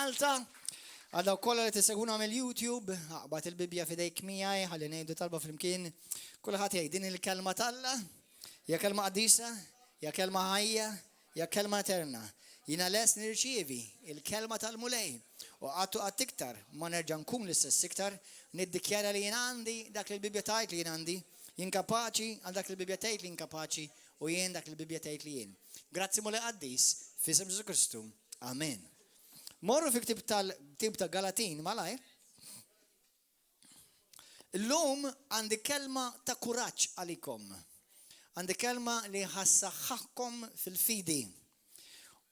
Malta. Għal dawk kollha li tisegwuna mill-YouTube, aqbad il-Bibbja f'idejk miegħi ħalli ngħidu talba flimkien. Kulħadd jgħid din il-kelma t'Alla, hija kelma qaddisa, hija kelma ħajja, hija kelma eterna. Jiena lest nirċievi il-kelma tal-Mulej u qatt u qatt iktar ma nerġa' nkun l-istess iktar, niddikjara li jien għandi dak li l-Bibbja tgħid li jien għandi, jien kapaċi għal dak li l-Bibbja tgħid li jien kapaċi u jien dak li l-Bibbja tgħid li jien. Grazzi Mulej Qaddis, f'isem Ġesù Kristu. Amen. Morru fi ktib tal-ktib ta' Galatin malajr. Illum għandi kelma ta' kuraġġ għalikom. Għandi kelma li ħassaħħaħkom fil-fidi.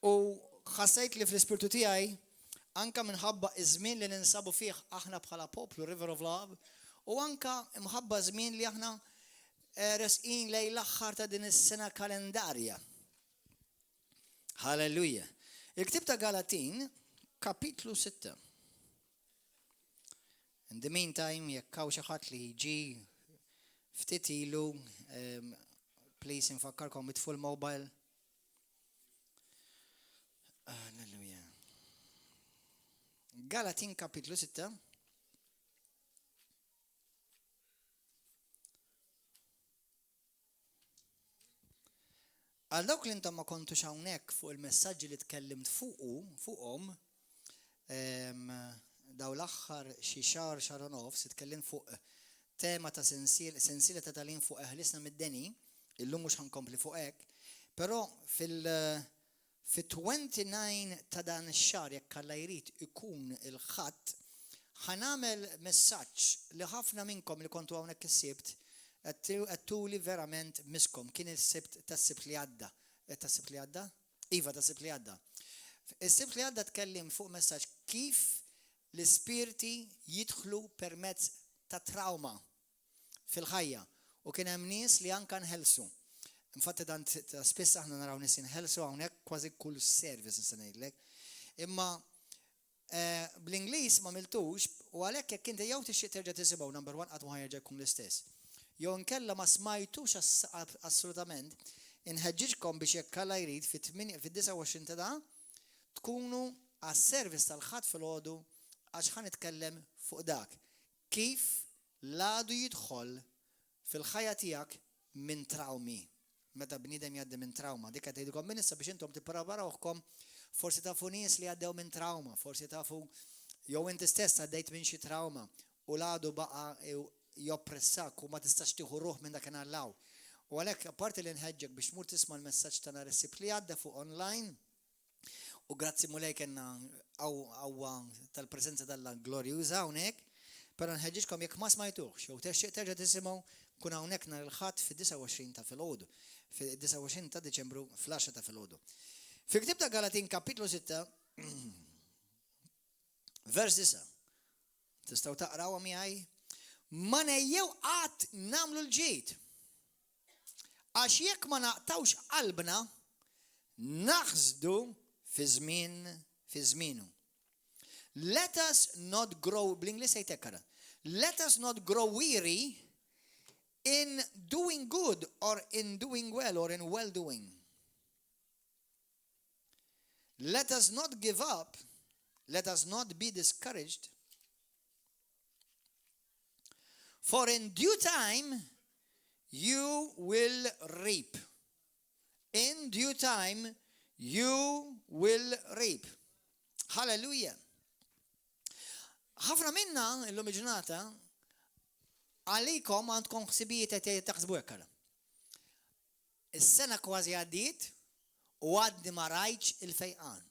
U ħassejt li fl-ispirtu tiegħi anka minħabba iż-żmien li ninsabu fih aħna bħala poplu River of Love u anka mħabba żmien li aħna Resqin lejn l-aħħar ta' din is-sena kalendarja. Halleluja. Il-ktib ta' Galatin, kapitlu 6. In the meantime, jekk hawn xi ħadd li ġi ftit ilu, please infakkarkom itfu l-mobile. Halleluja. Galatin kapitlu 6. Għal dawk li intom ma kontux hawnhekk fuq il-messaġġi li tkellimt fuqu fuqhom daw l-aħħar xi xahar xahar u nofs tkellimt fuq tema ta' sensiela ta' tagħlim fuq eħlisna mid-deni, illum mhux ħankompli fuq hekk, però fil Fit-29 ta' dan ix-xahar jekk Alla jrid ikun il-Ħadd, ħa nagħmel messaġġ li ħafna minnkom li kontu hawnhekk is-Sibt għedtuli verament misskom. Kien is-Sibt tas-Sibt li għadda. Tas-Sibt li għadda? Iva, tas-Sibt li għadda. Is-Sibt li għadda tkellimt fuq messaġġ kif l-ispirti jidħlu permezz ta' trawma. fil-ħajja u kien hemm nies li anka nħelsu. Infatti dan ta' spiss aħna naraw nies jinħelsu hawnhekk kważi kull service nista' ngħidlek. Imma eh, bl-Ingliż ma miltux u għalhekk jekk inti jew tixtieq terġa' tisimgħu number one qatt ma jerġa' jkun l-istess. Jew inkella ma smajtux assolutament, inħeġġiġkom biex jekk Alla jrid fit-29 ta' da tkunu għas-service tal-Ħadd filgħodu għax ħa nitkellem fuq dak. Kif l-għadu jidħol fil-ħajja tiegħek minn trawmi. Meta bniedem jgħaddi minn trawma. Dik qed ngħidilkom minn issa biex intom tippreparaw ruħkom, forsi tafu nies li għaddew minn trawma, forsi tafu jew inti stess għaddejt minn xi trawma u l-għadu baqa' joppressak u ma tistax tieħu ruħ minn dakinhar 'l hawn. U għalhekk apparti li nħeġġek biex tmur tisma' l-messaġġ ta' nhar is-Sibt li għadda fuq online, U grazzi Mulej kellna qawwa tal-preżenza t'Alla glorjuża hawnhekk, però nħeġġiġkom jekk ma smajtuhx jew tixtieq terġa' tisimgħu, kun hawnhekk nhar il-Ħadd fid-29 ta' filgħodu, fid-29 ta' Diċembru fl-għaxra ta' filgħodu. Fil-ktieb ta' Galatin kapitlu 6 vers 9. Tistgħu taqrawha miegħi? Ma nejjew qatt nagħmlu l-ġid. Għax jekk ma naqtgħux qalbna, naħsdu fi żmien fi żmienu. Let us not grow, bl-Ingliż se jtekkara. Let us not grow weary in doing good or in doing well or in well doing. Let us not give up, let us not be discouraged, for in due time you will reap. In due time you will reap. Hallelujah. Ħafna minna illum il-ġurnata għalikom għandkom ħsibijiet qed taħsbu hekk. Is-sena kważi għaddiet u għadni ma rajtx il-fejqan.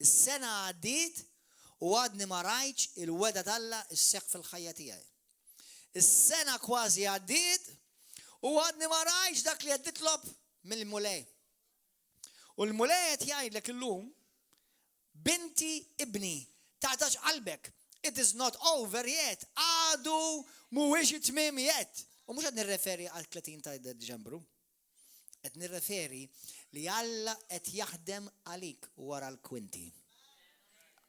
Is-sena għaddiet u għadni ma rajtx il-wegħda t'Alla sseħħ fil-ħajja tiegħi. Is-sena kważi għaddiet u għadni ma rajtx dak li qed nitlob mill-Mulej. U l-Mulej qed jgħidlek illum, binti ibni, taqtax qalbek, it is not over yet, għadu mhuwiex it-tmiem yet. U mhux qed nirreferi għal 30 ta' Diċembru. Qed nirreferi li Alla qed jaħdem għalik wara l-kwinti.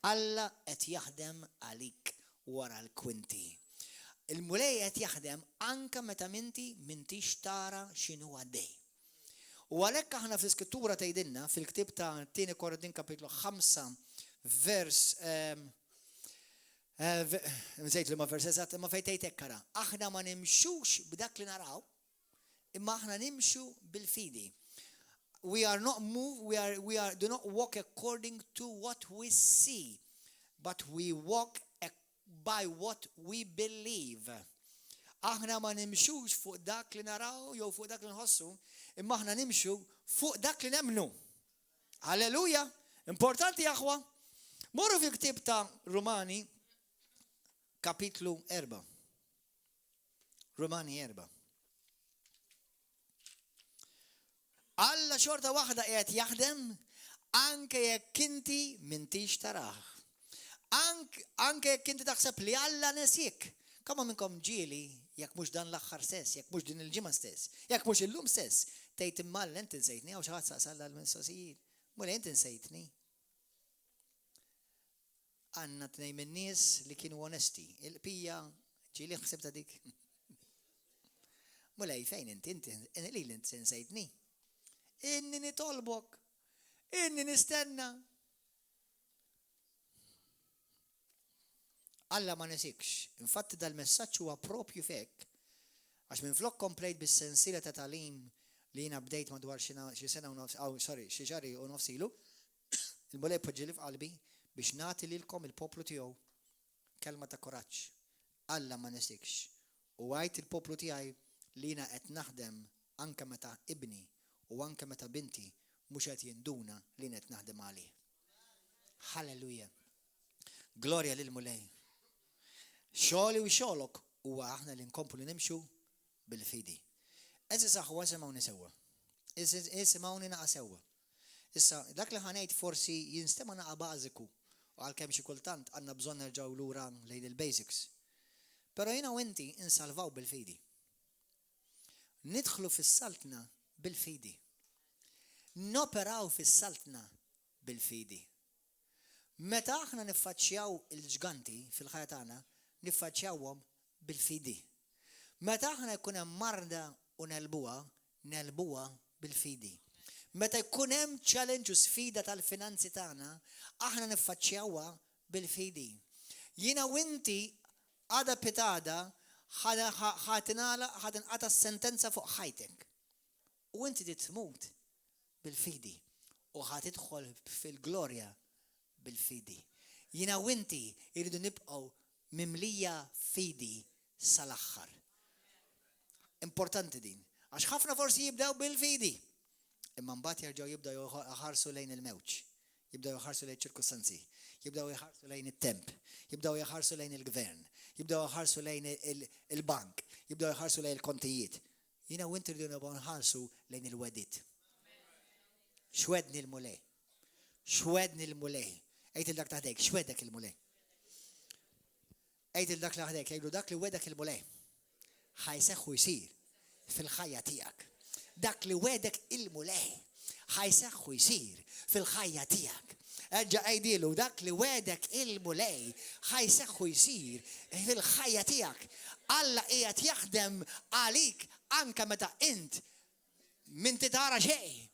Alla qed jaħdem għalik wara l-kwinti. Il-Mulej qed jaħdem anke meta minti m'intix tara x'inhu għaddej. U għalhekk aħna fl-Iskrittura tgħidilna fil-ktieb ta' Tieni Korintin kapitlu 5 vers ehm, eh, nsejt li ma vers eżatt, imma fejn tgħid hekk ara. Aħna ma nimxux b'dak li naraw, imma aħna nimxu bil-fidi. We are not move, we are, we are, do not walk according to what we see, but we walk by what we believe. Aħna ma nimxux fuq dak li naraw jew fuq dak li nħossu, imma aħna nimxu fuq dak li nemmnu. Alleluja! Importanti aħwa. Morru fil-ktieb ta' Rumani kapitlu 4. Rumani 4. Alla xorta waħda qiegħed jaħdem anke jekk inti m'intix tarah. Anke jekk inti taħseb li Alla nesik. Kemm minnkom ġieli, jekk mhux dan l-aħħar stess, jekk mhux din il-ġimgħa stess, jekk mhux illum stess, tgħid imma Alla inti nsejtni hawn xi ħadd saqsa Alla l-mistoqsijiet. Mulej inti nsejtni. Għandna tnejn min-nies li kienu onesti. Il-qpija, ġieli ħsibtha dik? Mulej, fejn inti? Inti lili inti nsejtni. Inni nitolbok. Inni nistenna. Alla ma nesikx. Infatti dal-messaġġ huwa propju fek. Għax minflok komplejt bis-sensiela ta' tagħlim li jiena bdejt madwar xi sena u nofs, oh, sorry, xi xahar u nofs ilu, Il-Mulej poġġieli f'qalbi biex nagħti lilkom il-poplu tiegħu kelma ta' kuraġġ. Alla ma nesikx. U għid il-poplu tiegħi li jiena qed naħdem anke meta ibni u anke meta binti mhux qed jinduna li jien qed naħdem għalih. Hallelujah. Glorja lill-Mulej. Xogħli u xogħlok huwa aħna li nkomplu nimxu bil-fidi. Għeżież aħwa isimgħuni sewwa. Isimgħuni naqa' sewwa. Issa, dak li ħa ngħid forsi jinstema' naqa' bażiku, u għalkemm xi kultant għandna bżonn nerġgħu lura lejn il-basics. Però jiena u inti nsalvaw bil-fidi. Nidħlu fis-saltna bil-fidi. Noperaw fis-saltna bil-fidi. Meta aħna niffaċċjaw il-ġganti fil-ħajja tagħna, niffaċċjawhom bil-fidi. Meta aħna jkun hemm marda u negħlbuha, negħlbuha bil-fidi. Meta jkun hemm challenge u sfida tal-finanzi tagħna, aħna niffaċċjawha bil-fidi. Jiena u inti għada pitgħada ħa tingħalaq, ħa tinqata' s-sentenza fuq ħajtek. U inti trid tmut bil-fidi u ħa tidħol fil-glorja bil-fidi. Jiena u inti jridu nibqgħu mimlija fidi sal-aħħar. Importanti din. Għax ħafna forsi jibdew bil-fidi. Imma mbagħad jerġgħu jibdew jħarsu lejn il-mewġ. Jibdew jħarsu lejn ċirkustanzi. Jibdew jħarsu lejn it-temp. Jibdew jħarsu lejn il-gvern. Jibdew jħarsu lejn il-bank. Jibdew jħarsu lejn il-kontijiet. Jiena u inti rridu nibqgħu nħarsu lejn il-wegħdiet. X'wegħdni l-Mulej? X'wegħdni l-Mulej? Għid il dak ta' ħdejk, x'wegħdek il-Mulej? Għid il dak li ħdejk, jgħidu dak li wegħdek il-Mulej. Ħa jseħħ u jsir fil-ħajja tiegħek. Dak li wegħdek il-Mulej ħa jseħħ u jsir fil-ħajja tiegħek. Erġa' għidilu dak li wegħdek il-Mulej ħa jseħħ u jsir fil-ħajja tiegħek. Alla qiegħed jaħdem għalik anke meta int m'inti tara xejn.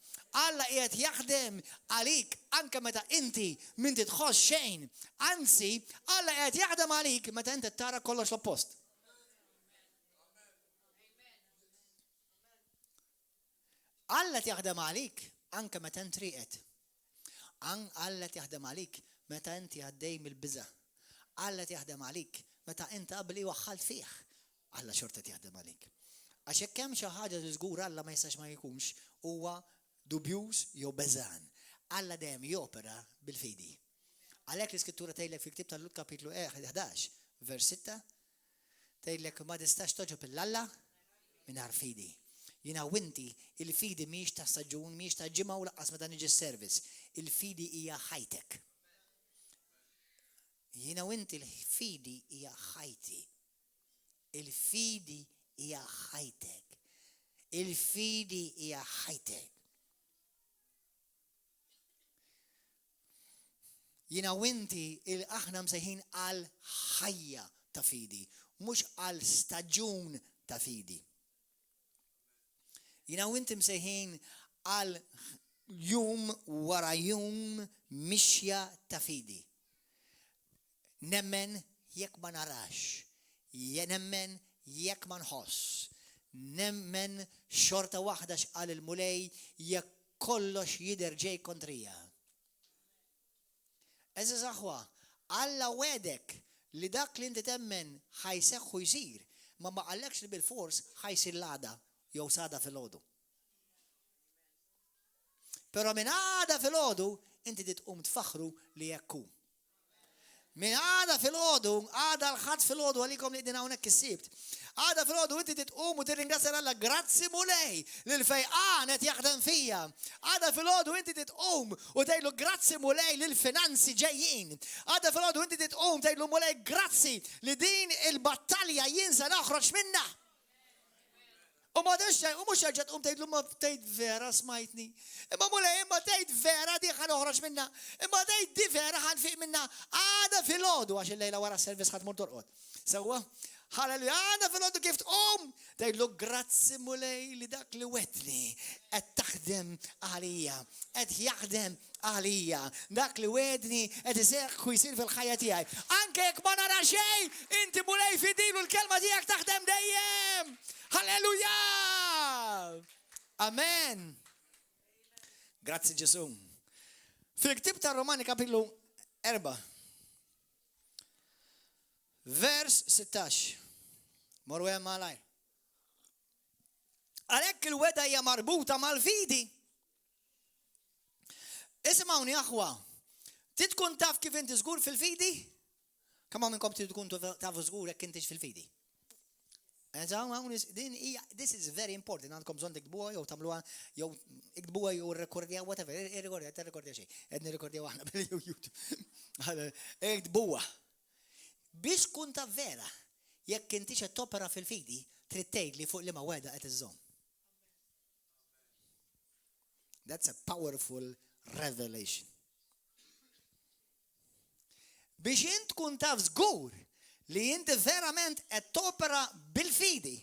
Alla qiegħed jaħdem għalik anke meta inti m'inti tħoss xejn. Anzi, Alla qiegħed jaħdem għalik meta inti tara kollox l-oppost. Alla qed jaħdem għalik anke meta int rieqed. Alla qed jaħdem għalik meta inti għaddej mill-biża'. Alla qed jaħdem għalik meta int qabli waħħalt fih. Alla xorta qed jaħdem għalik. Għax jekk hemm xi ħaġa li żgur Alla ma jistax ma jkunx huwa dubjuż jew beżgħan. Alla dejjem jopera bil-fidi. Għalhekk l-Iskrittura tgħidlek fil-ktieb tal-Lhud kapitlu 11, vers 6, Tgħidlek ma tistax togħġob 'il Alla mingħajr fidi. Jiena u inti, il-fidi mhijiex ta' staġun, mhijiex ta' ġimgħa u lanqas meta niġi s-service. Il-fidi hija ħajtek. Jiena u inti l-fidi hija ħajti. Il-fidi hija ħajtek. Il-fidi hija ħajtek. Jiena u inti aħna msejħin għal ħajja ta' fidi, mhux għal staġun ta' fidi. Jiena u inti msejħin għal Jum wara jum mixja ta' fidi. Nemmen jekk ma narax. Nemmen jekk ma nħoss. Nemmen xorta waħda x'qal il-Mulej jekk kollox jidher ġej kontrija. Għeżież aħwa, Alla wegħdek li dak li inti temmen ħa jseħħ u jsir, imma ma qallekx li bilfors ħa jsir l-għada jew s'għada filgħodu. Però minn għada filgħodu inti trid tqum tfaħħru li hekk hu. Minn għada filgħodu, għada l-Ħadd filgħodu għalikom li qegħdin hawnhekk is-Sibt. Għada filgħodu inti trid tqum u tirringrazzja 'l Alla, grazzi Mulej li l-fejqan qed jaħdem fija. Għada filgħodu inti trid tqum u tgħidlu grazzi Mulej li l-finanzi ġejjin. Għada filgħodu inti trid tqum tgħidlu Mulej grazzi li din il-battalja jien se noħroġ minnha. U ma tgħidx u mhux terġa' tqum tgħidlu ma tgħid vera smajtni. Imma Mulej imma tgħid vera di ħa noħroġ minnha. Imma tgħid di vera ħa nfiq minnha għada filgħodu għax illejla wara s-servizz ħa tmur torqod. Sewwa? Halleluja, għada filgħodu kif tqum tgħidlu grazzi Mulej li dak li wetni qed taħdem għalija, qed jaħdem għalija. Dak li wegħedni qed iseħħ u jsir fil-ħajja tiegħi. Anke jekk ma nara xejn, inti Mulej fidil u l-kelma tiegħek taħdem dejjem. Halleluja! Amen. Grazzi Ġesu. Fil-ktib ta' Romani kapitlu 4. Vers 16. Morru hemm malajr. Għalhekk il-weda hija marbuta mal-fidi. Isimgħuni aħwa, trid tkun taf kif inti żgur fil-fidi? Kemm hawn minnkom trid tkun tafu żgur jekk intix fil-fidi? Din hija, this is very important, għandkom bżonn tiktbuha jew tagħmluha jew iktbuha jew irrekordjaw whatever, irrekordja, tirrekordja xejn. Qed nirrekordjaw aħna bil-YouTube. Iktbuha. Biex tkun taf vera jekk intix qed topera fil-fidi, trid tgħidli fuq liema wegħda qed iżżomm. That's a powerful revelation. Biex int tkun taf żgur li inti verament qed topera bil-fidi,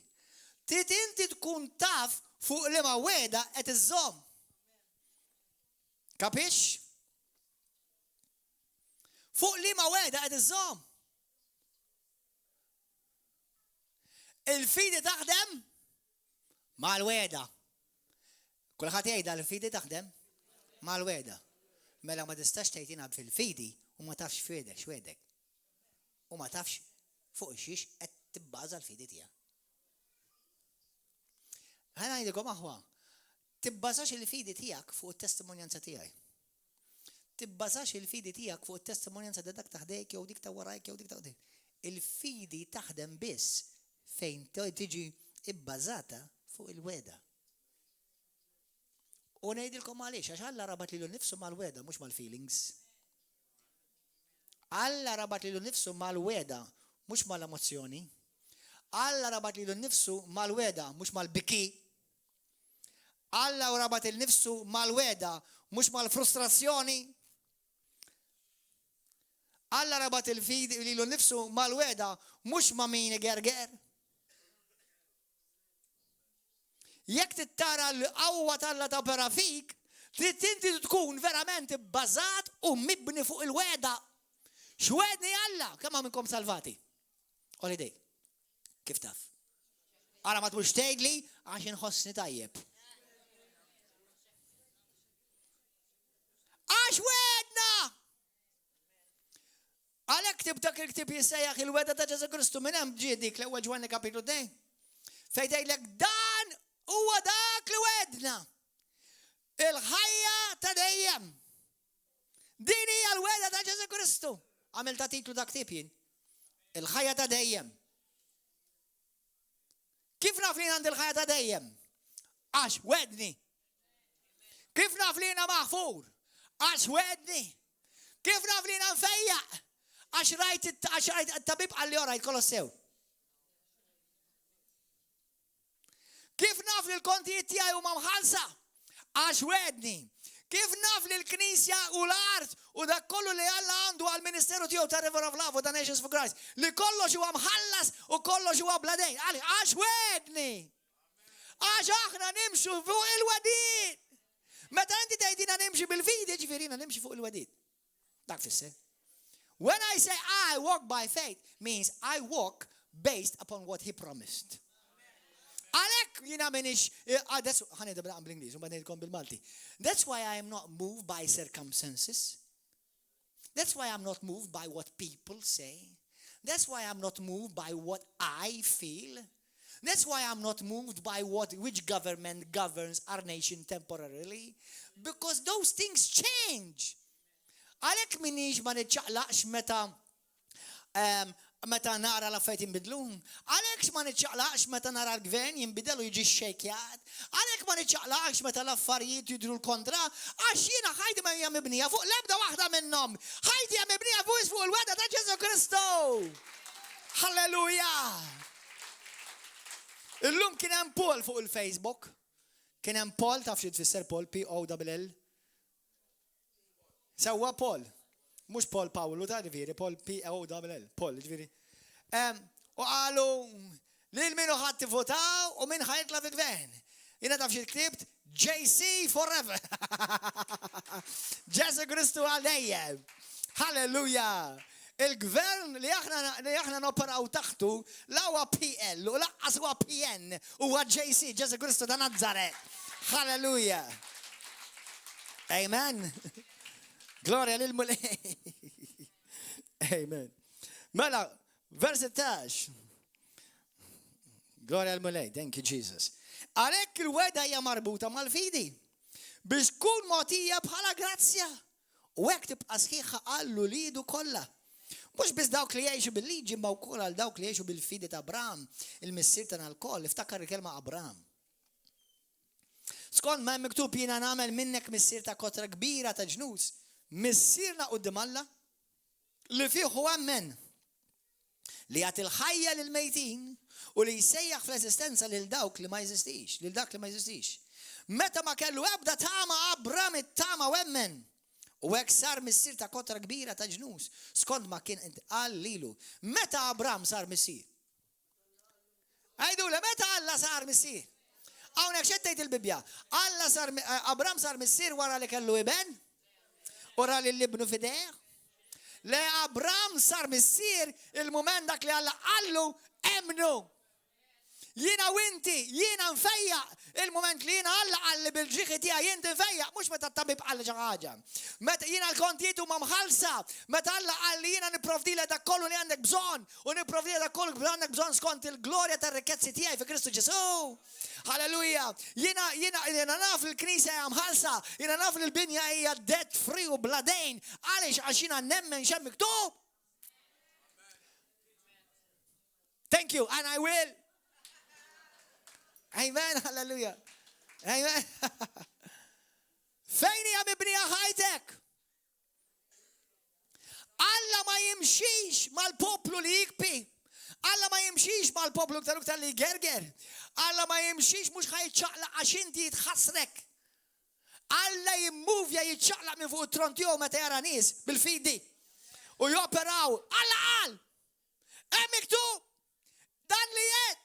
trid inti tkun taf fuq liema wegħda qed iżżomm. Kapix? Fuq liema wegħda qed iżżomm. Il-fidi taħdem mal-wegħda. Kulħadd jgħidha l-fidi taħdem mal-wegħda. Mela ma tistax tgħid jiena fil-fidi u ma tafx fidek x'wegħdek. U ma tafx fuq xiex qed tibbaża l-fidi tiegħek. Ħa ngħidilkom aħwa, tibbażax il-fidi tiegħek fuq it-testimonjanza tiegħi. Tibbażax il-fidi tiegħek fuq it-testimonjanza ta' dak ta' ħdejk jew dik ta' warajk jew dik ta' quddiem. Il-fidi taħdem biss fejn tiġi bbażata fuq il-wegħda. U ngħidilkom għaliex, għax Alla rabat lilu nnifsu mal-wegħda mhux mal-feelings. Alla rabat lilu nnifsu mal-wegħda mhux mal-emozzjoni. Alla rabat lilu nnifsu mal-wegħda mhux mal-biki. Alla rabat il-nifsu mal-wegħda, mhux mal-frustrazzjoni. Alla rabat il-fidi lilu nnifsu mal-wegħda, mhux ma' min igerger. Jekk trid tara l-qawwa t'Alla topera fik, trid inti tkun verament ibbażat u mibni fuq il-wegħda. X'wegħedni Alla? Kemm hawn minnkom salvati? Għoli idejk. Kif taf? Ara ma tmux tgħidli għax inħossni tajjeb. Għax wedna! Għalhekk ktib dak il-ktib jissejjaħ il-weda ta' Ġesu Kristu minn hemm ġie dik l-ewwel Ġwanni kapitlu 2. Fejn tgħidlek dan huwa dak li wedna. Il-ħajja ta' dejjem. Din hija l-wegħda ta' Ġesù Kristu. Għamilta titlu ta' ktieb jien. Il-ħajja ta' dejjem. Kif naf li għandi l-ħajja ta' dejjem? Għax wedni. Kif naf li jiena maħfur? Għax wedni. Kif naf li jiena mfejjaq? Għax rajt għax rajt it-tabib qalli orajt kollox sew. Kif naf li l-kontijiet tiegħi huma mħallsa? Għax wegħedni. Kif naf li l-Knisja u l-art u dak kollu li Alla għandu għall-ministeru tiegħu ta' River of Love u ta' Nations for Christ, li kollox huwa mħallas u kollox huwa bla dejn? Għaliex? Għax wegħedni. Għax aħna nimxu fuq il-wegħdiet. Meta inti tgħid jiena nimxi bil-fidi, ġifieri jiena nimxi fuq il-wedid. Dak fisser. When I say I walk by faith, means I walk based upon what he promised. Għalek jina minix, eh, ah, ħanida bil bl-Ingliż, u ngħidilkom bil-Malti. That's why I am not moved by circumstances. That's why I'm not moved by what people say. That's why I'm not moved by what I feel. That's why I'm not moved by what which government governs our nation temporarily. Because those things change. Għalhekk minix ma niċċaqlaqx meta ehm, meta nara l-affarijiet jinbidlu. Għalhekk ma niċċaqlaqx meta nara l-gvern jinbidel u jiġi xxejkjat. Għalhekk ma niċċaqlaqx meta l-affarijiet jidhru l-kontra, għax jiena ħajti ma hija mibnija fuq l-ebda waħda minnhom. Ħajti hija mibnija biss fuq il-wegħda ta' Ġesù Kristu. Halleluja! Illum kien hemm poll fuq il-Facebook. Kien hemm poll, taf xi tfisser poll, P-O-L-L. Sewwa Paul. Mhux Paul Pawlu ta' ġifieri, Paul P-O-L-L, Paul ġifieri. U qalu lil min ħadd tivvotaw u min ħa jitla' fil-gvern. Jiena taf xi ktibt? JC forever. Ġesu Kristu għal dejjem. Halleluja! Il-gvern li aħna li aħna noperaw taħtu la huwa PL u laqqas huwa PN, huwa JC, Ġesu Kristu ta' Nazaret. Halleluja! Amen. Gloria lil Mulej. Amen. Mela, vers 16. Gloria l-Mulej, thank you Jesus. Għalhekk il-weda hija marbuta mal-fidi biex tkun mogħtija bħala grazzja. U hekk tibqa' sħiħa għal uliedu kollha. Mhux biss dawk li jgħixu bil-liġi imma wkoll għal dawk li jgħixu bil-fidi ta' Abram, il-missier tagħna lkoll. Iftakar il-kelma Abram. Skont ma hemm miktub jiena nagħmel minnek missier ta' kotra kbira ta' ġnus, missierna quddiem Alla li fih hu emmen, li jagħti l-ħajja lill-mejtin u li jsejjaħ fl-eżistenza lil dawk li ma jeżistix, lil dak li ma jeżistix. Meta ma kellu ebda tama Abram ittama u emmen. U hekk sar missier ta' kotra kbira ta' ġnus, skont ma kien intqal lilu. Meta Abram sar missier? Għidulu, meta Alla sar missier? Hawnhekk x'qed tgħid il-Bibbja? Alla sar Abram sar missier wara li kellu iben? U ra lil ibnu f'idejh? Le Abram sar missier il-mument dak li Alla qallu emmnu. Jiena u inti, jiena nfejjaq il-mument li jiena Alla qalli bil-ġrieħi tiegħi inti nfejjaq, mhux meta t-tabib qalli xi ħaġa. Meta jiena l-kontijiet huma mħallsa, meta Alla qalli jiena nipprovdilek dak kollu li għandek bżonn, U nipprovdilek dak kollu li għandek bżonn skont il-glorja tar-rikkezzi tiegħi fi Kristu Ġesù. Halleluja! Jiena, jiena, jiena naf li l-Knisja hija mħallsa, jiena naf li l-binja hija debt free u bla dejn. Għaliex? Għax jiena nemmen x'hemm miktub. Thank you, and I will. Amen, hallelujah. Amen. Fejn hija mibnija ħajtek? Alla ma jimxix mal-poplu li jikpi. Alla ma jimxix mal-poplu iktar iktar li jgerger. Alla ma jimxix mhux ħa jiċċaqlaq għax inti jitħassrek. Alla jimmuvja jiċċaqlaq minn fuq it-tron tiegħu meta jara nies bil-fidi u joperaw. Alla qal! Hemm miktub! Dan li jgħid!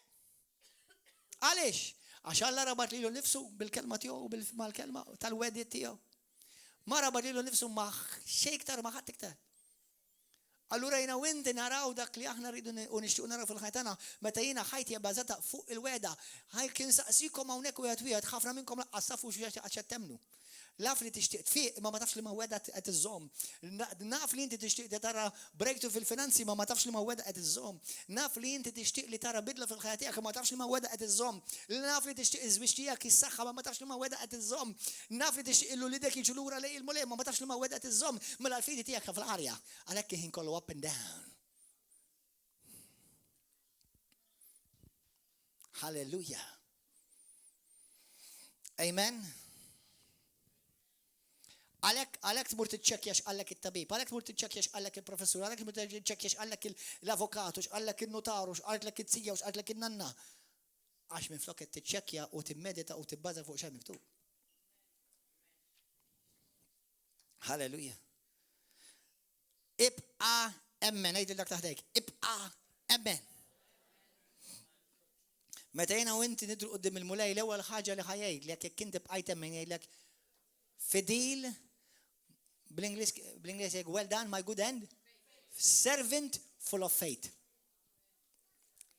Għaliex? Għax Alla rabat lilu nnifsu bil-kelma tiegħu u mal-kelma tal-wegħdiet tiegħu. Ma rabat lilu nnifsu ma' xejn iktar ma' ħadd iktar. Allura jiena u inti naraw dak li aħna rridu u nixtiequ naraw fil-ħajja tagħna meta jiena ħajti hija bbażata fuq il-wegħda. Ħaj kien saqsikom hawnhekk wieħed wieħed ħafna minnkom laqqas tafu xi qed temmnu. Naf li tixtieq tfiq imma ma tafx liema wegħda qed iżżomm. Naf li inti tixtieq li tara breakthrough fil-finanzi imma ma tafx liema wegħda qed iżżomm. Naf li inti tixtieq li tara bidla fil-ħajja tiegħek imma ma tafx liema wegħda qed iżżomm. Naf li tixtieq iż-żwieġ tiegħek jissaħħa imma ma tafx liema wegħda qed iżżomm. Naf li tixtieq il uliedek jiġu lura lejn il-Mulej imma ma tafx liema wegħda qed iżżomm. Mela l-fidi tiegħek fl-arja. Għalhekk il-ħin kollu up and down. Hallelujah. Amen. Għalek, għalek tmur tiċċekkja x'qallek it-tabib, għalek tmur tiċċekkja x'qallek il-professur, għalek tmur tiċċekkja x'qallek l-avokatu, x'qallek il-notaru, x'qallek it-tija, x'qallek in-nanna. Għax minn flok qed tiċċekkja u timmedita u tibbaża fuq xejn miktub. Halleluja. Ibqa emmen, għid dak taħdejk, ibqa emmen. Meta jiena u inti nidru qudiem il-Mulej l-ewwel ħaġa li ħa jgħidlek jekk inti bqajt emmen jgħidlek Fidil, bl-Ingliż jgħid well done my good and servant full of faith.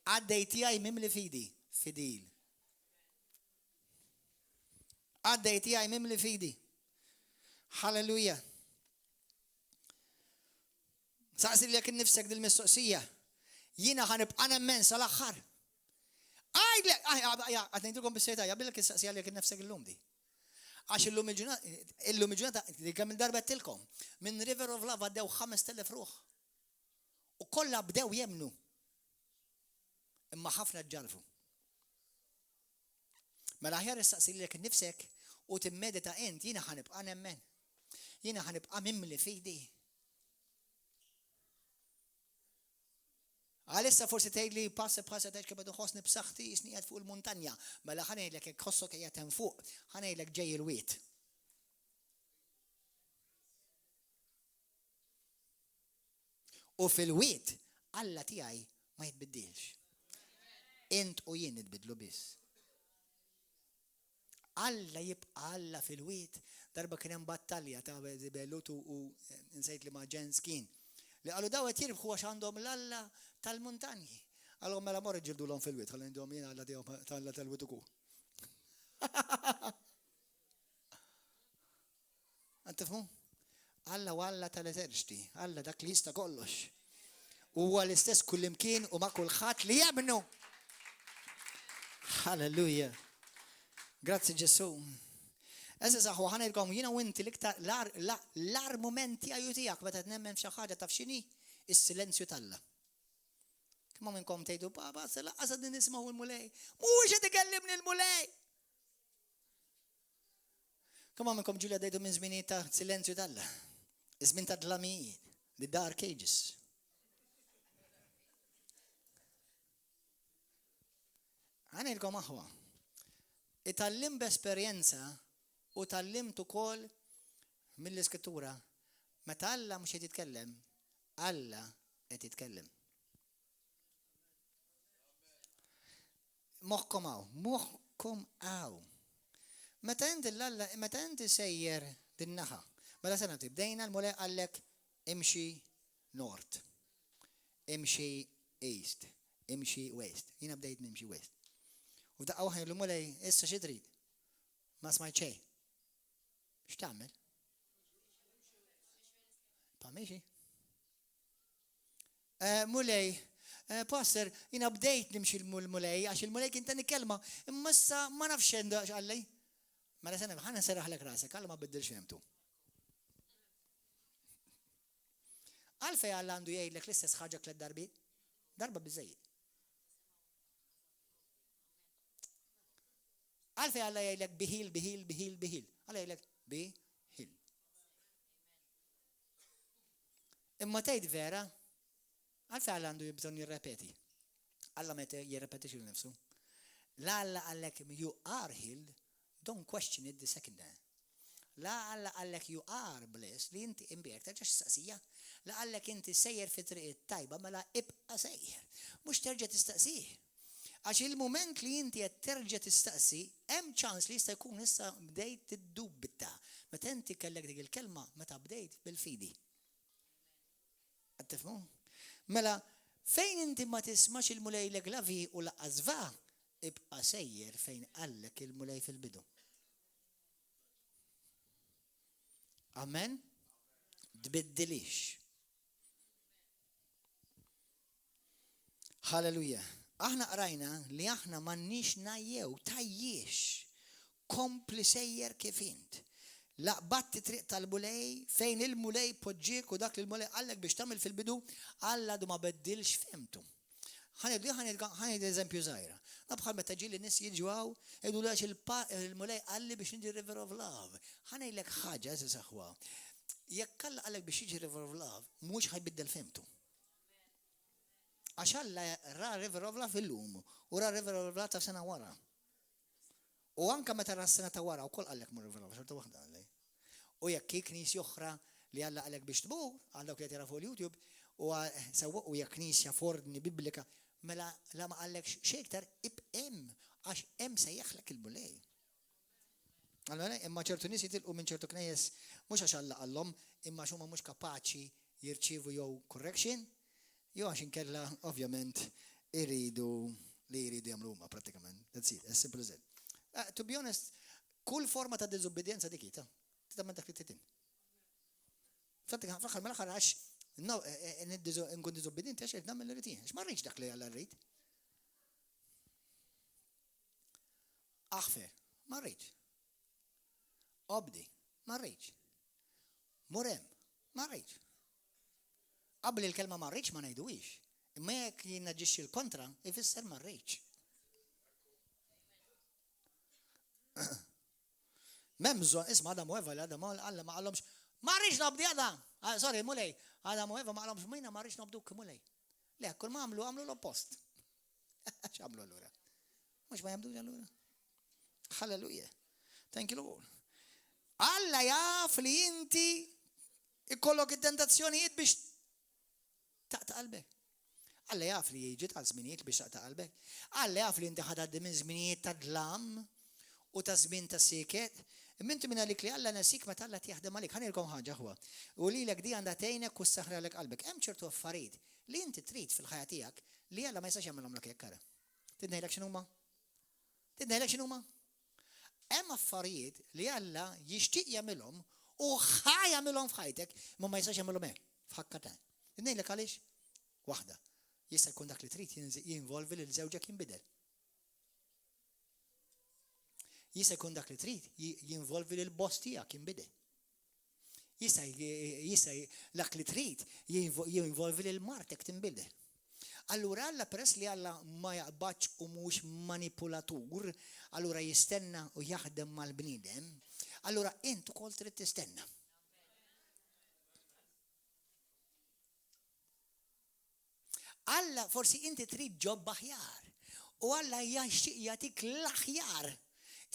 Qaddej tiegħi mimli fidi, fidil. Qaddej tiegħi mimli fidi. Halleluja. Saqsi lilek innifsek dil-mistoqsija. Jiena ħa nibqa' nemmen sal-aħħar. Għidlek, qed ngħidilkom bis-serjetà, jaqbillek issaqsiha lilek innifsek illum di. Għax illum il-ġurnata, illum il-ġurnata, kemm il-darba għedtilkom, minn River of Love għaddew 5000 ruħ. U kollha bdew jemmnu. Imma ħafna ġġarrfu. Mela aħjar issaqsi lilek innifsek u timmedita int, jiena ħa nibqa' nemmen. Jiena ħa nibqa' mimli fidi. Għalissa forsi tgħidli pass bħassa tgħid kif qed inħossni b'saħħti jisni qiegħed fuq il-muntanja. Mela ħa ngħidlek jekk tħossok qiegħed hemm fuq, ħa ngħidlek ġej il-wied. U fil-wied Alla tiegħi ma jitbiddilx. Int u jien nitbiddlu biss. Alla jibqa' Alla fil-wied. Darba kien hemm battalja ta' Belut u nsejt li ma' ġens kien. Li qalu daw qed jirbħu għax għandhom l-Alla tal-muntanji. Qalhom mela mor iġġildulhom fil-wied, ħalli ngħidulhom jien Alla tiegħu tal-Alla tal-wied ukoll. Qed tifhmu? Alla hu Alla tal-eżerċti, Alla dak li jista' kollox. Huwa l-istess kullimkien u ma' kulħadd li jemmnu. Halleluja. Grazzi Ġesu. Eżis aħwa ħa ngħidilkom jiena u inti l-iktar l-agħar mument tiegħi u tiegħek meta nemmen f'xi ħaġa taf x'inhi? Is-silenzju t'Alla. Kemm minnkom tgħidu, "Baba, se laqqas qegħdin nisimgħu l-Mulej. Mhuwiex qed ikellimni l-Mulej." Kemm minnkom ġieli għaddejtu minn żminijiet ta' silenzju t'Alla? Żmien ta' dlamijiet, the dark ages. Għanilkom aħwa. Itallim b'esperjenza u tallimt ukoll mill-iskrittura meta Alla mhux qed jitkellem, Alla qed jitkellem. Moħħkom hawn, moħħkom hawn. Meta inti l-Alla, meta inti sejjer din naħa, mela sena bdejna l-Mulej qallek imxi north, imxi east, imxi west. Jiena bdejt nimxi west. U f'daqqa waħda l-Mulej issa xi trid? Ma smajt xejn. X'tagħmel? Pa miexi. Eh, Mulej, eh, Pastor, jina bdejt nimxi l-Mulej, għax il-Mulej kien tani kelma, imma issa ma nafx x'għalli. Mela sena, ħana nserraħlek rasek, Alla ma biddilx fehmtu. Għalfej Alla għandu jgħidlek l-istess ħaġa tliet darbiet? Darba biżejjed. Għalfej Alla jgħidlek biħil, biħil, biħil, biħil. Alla jgħidlek biħil. Imma tgħid vera, għalfejn Alla għandu bżonn jirrepeti? Alla ma jirrepetix lilu nifsu. La Alla qallek you are healed, don't question it the second time. La Alla qallek you are blessed, li inti imbierek, terġax tistaqsija. La qallek inti sejjer fi triq it-tajba, mela ibqa' sejjer. Mhux terġa' tistaqsih. Għax il-mument li inti qed terġa' tistaqsi, hemm ċans li jista' jkun issa bdejt tiddubita. Meta inti kellek dik il-kelma, meta bdejt bil-fidi. Qed tifhmu? Mela, fejn inti ma tismax il-Mulej jgħidlek la vi u lanqas va, ibqa' sejjer fejn qallek il-Mulej fil-bidu. Amen? Tbiddilix. Hallelujah. Aħna qrajna li aħna m'għandniex ngħajjew, tgħajjiex. Kompli sejjer kif int. La qbadt it-triq tal-Mulej, fejn il-Mulej poġġiek u dak li l-Mulej qallek biex tagħmel fil-bidu, Alla għadu ma beddilx fehmtu. Ħa ngħid eżempju żgħira. Na bħal meta ġieli nies jiġu hawn, jgħidu għax il-Mulej qalli biex niġi River of Love. Ħa ngħidlek ħaġa, għeżież aħwa. Jekk Alla qallek biex jiġi River of Love, mhux ħa jbiddel fehmtu. Għax Alla ra River of Love illum u ra River of Love ta' sena wara. U anka meta ra s-sena ta' wara wkoll qallek mur River of Love xorta waħda għallej. U jekk hi knisja oħra li Alla qallek biex tmur, għal dawk li qed jaraw fuq il-YouTube, u sewwa u hija knisja f'ordni biblika, mela la ma qallekx xejn iktar ibq' hemm għax hemm sejjaħlek il-Mulej. Allora, imma ċertu nies jitilqu minn ċertu knejjes mhux għax Alla qallhom, imma għax huma mhux kapaċi jirċievu jew correction, jew għax inkella ovvjament iridu li jridu jagħmlu huma prattikament. That's it, as simple as that. Uh, to be honest, kull forma ta' diżubbidjenza dik ta' tagħmel dak li trid Fl-aħħar mill-aħħar għax eh, eh, nkun diżubbidjenti għax qed nagħmel li rrid għax ma rridx dak li Alla rrid. Aħfer, ma rridx. Obdi, ma rridx. Mur hemm, ma rridx. Qabel il-kelma ma rridx ma ngħiduhiex. Imma jekk jien naġixxi l-kontra, ifisser ma rridx. M'hemm bżonn, isma' Adam u Eva li Adam Alla ma qalhomx, ma rridx nobdi Adam. Ah, sorry, Mulej, Adam u Eva ma qalhomx mina ma rridx nobduk Mulej. Le, kull ma għamlu għamlu l-oppost. X'għamlu allura? Mhux ma jagħmlux allura. Halleluja. Thank you Lord. Alla jaf li inti ikollok id-tentazzjonijiet biex taqta' qalbek. Alla jaf li jiġi ta' żminijiet biex taqta' qalbek. Alla jaf li inti ħadaddi minn żminijiet ta' dlam u ta' żmien ta' siket. Imma inti minn għalik li Alla nesik meta Alla jaħdem għalik. Ħanilkom ħaġa ħwa. U lilek di għandha tgħinek u ssaħralek qalbek. Hemm ċertu affarijiet li inti trid fil-ħajja tiegħek li Alla ma jistax jagħmilhomlok jekk ara. Trid ngħidlek x'inhuma? Trid ngħidlek x'inhuma? Hemm affarijiet li Alla jixtieq jagħmilhom u ħa jagħmilhom f'ħajtek, imma ma jistax jagħmilhom hekk, f'ħakka ta'. Trid ngħidlek għaliex? Waħda. Jista' jkun dak li trid jinvolvi lil żewġek jinbidel. Jista' jkun dak li trid jinvolvi lil boss tiegħek jinbidel. Jista' jista' dak li trid jinvolvi lil martek tinbidel. Allura Alla peress li Alla ma jaqbadx u mhux manipulatur, allura jistenna u jaħdem mal-bniedem, allura int ukoll trid tistenna. Alla forsi inti trid job aħjar. U Alla jixtieq jagħtik l-aħjar.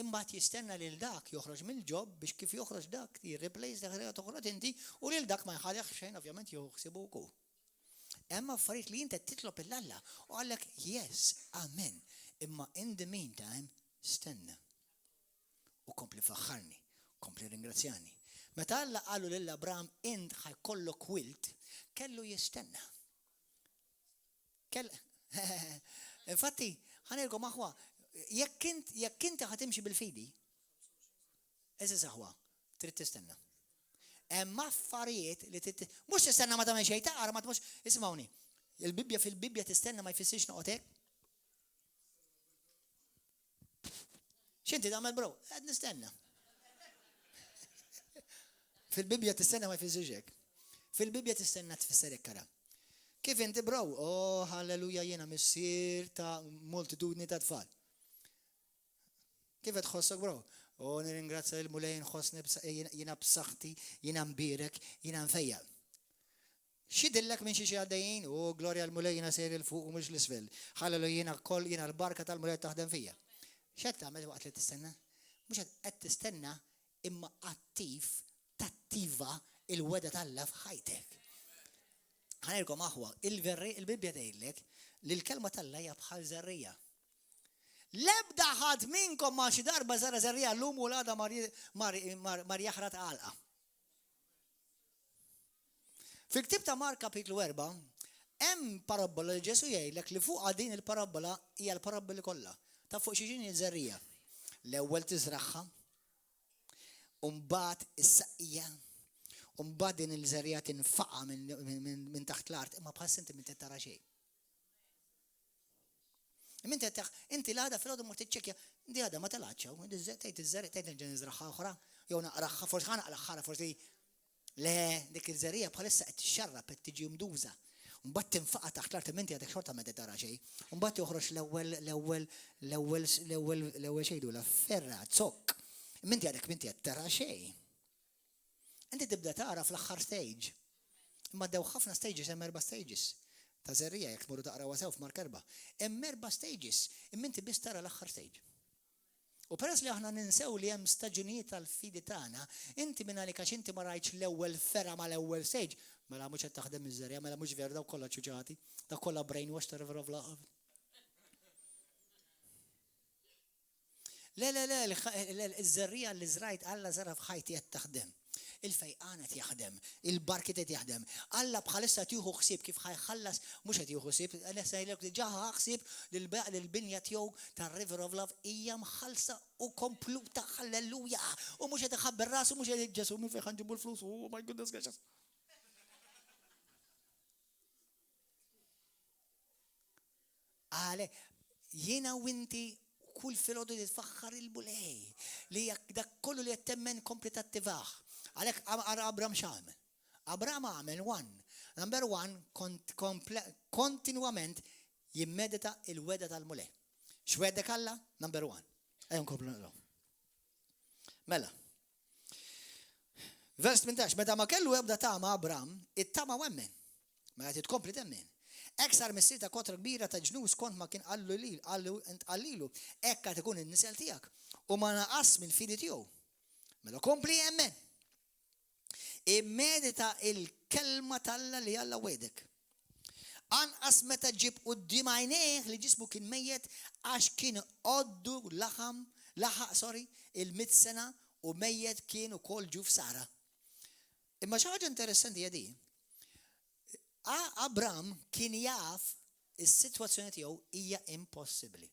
Imbagħad jistenna lil dak joħroġ mill-job biex kif joħroġ dak jirreplace dak li toħroġ inti u lil dak ma jħalih xejn ovvjament jieħu ħsiebu wkoll. Hemm affarijiet li inti titlob lil Alla u qallek yes, amen. Imma in the meantime stenna. U kompli faħħarni, kompli ringrazzjani. Meta Alla qalu lil Abram int ħa jkollok wild, kellu jistenna. Kell Infatti, ħanilkom aħwa, jekk int jekk inti ħa timxi bil-fidi, eżis aħwa, trid tistenna. Hemm affarijiet li trid mhux tistenna ma tagħmel xejn taqra ma tmux isimgħuni. Il-Bibbja fil-Bibbja tistenna ma jfissirx noqgħod hekk. X'inti tagħmel bro? Qed nistenna. Fil-Bibbja tistenna ma jfissirx hekk. Fil-Bibbja tistenna tfisser hekk ara. Kif inti bro? Oh, halleluja jiena missier ta' multitudni ta' tfal. Kif qed tħossok bro? Oh, nirringrazzja lil Mulej nħossni jiena b'saħħti, jiena mbierek, jiena mfejjaq. X'jidhirlek minn xiex għaddejjin? O glorja għall-Mulej jiena sejjer 'il fuq u mhux 'l isfel. Ħalleluja jiena koll jiena l-barka tal-Mulej qed taħdem fija. X'qed tagħmel waqt li tistenna? Mhux qed tistenna imma attiv tattiva il-wegħda t'Alla f'ħajtek. Ħanilkom aħwa, il-Bibbja tgħidlek li l-kelma t'Alla hija bħal żerrija. L-ebda ħadd minnkom ma xi darba żara żerrija llum u l-għada mar jaħrat għalqa. Fil-ktieb ta' Mark kapitlu 4, hemm parabbola li Ġesù jgħidlek li fuqha din il-parabbola hija l-parabboli kollha. Taf fuq xi x'inhi żerriegħa. L-ewwel tiżragħha, u mbagħad issaqqija, u mbagħad din il-żerriegħa tinfaqa' minn taħt l-art, imma bħal inti m'inti tara xejn. Imma inti qed inti l-għada filgħodu mort tiċċekkja, di għada ma telgħatx hawn, tgħid iż-żerriegħa tgħid nerġa' niżragħha oħra, jew naqragħha, forsi ħa naqlagħha forsi le dik iż-żerriegħa bħalissa qed tixxarrab qed tiġi mduża. Mbagħad tinfaqa' taħt l-art imma inti għadek xorta ma qed tara xejn. Mbagħad joħroġ l-ewwel l-ewwel l-ewwel l-ewwel l-ewwel xejdu la ferra zokk. Imma inti għadek m'inti qed tara xejn. Inti tibda tara fl-aħħar stage. Imma għaddew ħafna stages, hemm erba' stages ta' żerriegħa jekk tmorru taqrawha sew f'Mark 4. Hemm erba' stages, imma inti biss tara l-aħħar stage. U peress li aħna ninsew li hemm staġunijiet tal-fidi tagħna, inti minn għalik għax inti ma rajtx l-ewwel fergħa mal-ewwel stage, mela mhux qed taħdem iż-żerriegħa, mela mhux veru dawk kollha ċuċati, dawk kollha brainwash ta' Reverend Laqaf. Le, le, le, iż-żerriegħa li żrajt Alla żergħa f'ħajti qed taħdem. Il-fejqan qed jaħdem, il-barkiet qed jaħdem. Alla bħalissa qed jieħu ħsieb kif ħa jħallas, mhux qed jieħu ħsieb, nista' ngħidlek diġà ħa ħsieb li l-binja tiegħu tar-River of Love hija mħallsa u kompluta, halleluja! U mhux qed iħabbel rasu, mhux qed jgħid Ġesù minn fejn ħa nġibu l-flus, oh my goodness gracious. Għale, jiena u inti kull filgħodu titfaħħar il-Mulej li jekk dak kollu li qed temmen kompli tattivah. Għalhekk ara Abram x'għamel. Abram għamel one. Number one, kontinwament jimmedita il-wegħda tal-Mulej. X'wegħdek Alla? Number one. Ejja nkomplu naqraw. Mela. Vers 18, meta ma kellu ebda tama Abram, it-tama wemmen. Mela trid tkompli temmen. Hekk sar missier ta' kotra kbira ta' ġnus kont ma kien qallu lil, qallu qallilu, hekk għad ikun in-nisel tiegħek. U ma naqas mill-fidi tiegħu. Mela kompli emmen. Immedita il-kelma t'Alla li Alla wegħdek. Anqas meta ġieb quddiem għajnejh li ġismu kien mejjet għax kien għoddu laħam, laħaq, sorry, il-mitt sena u mejjet kien ukoll ġuf Sara. Imma xi ħaġa interessanti hija din. Abram kien jaf is-sitwazzjoni tiegħu hija impossibbli.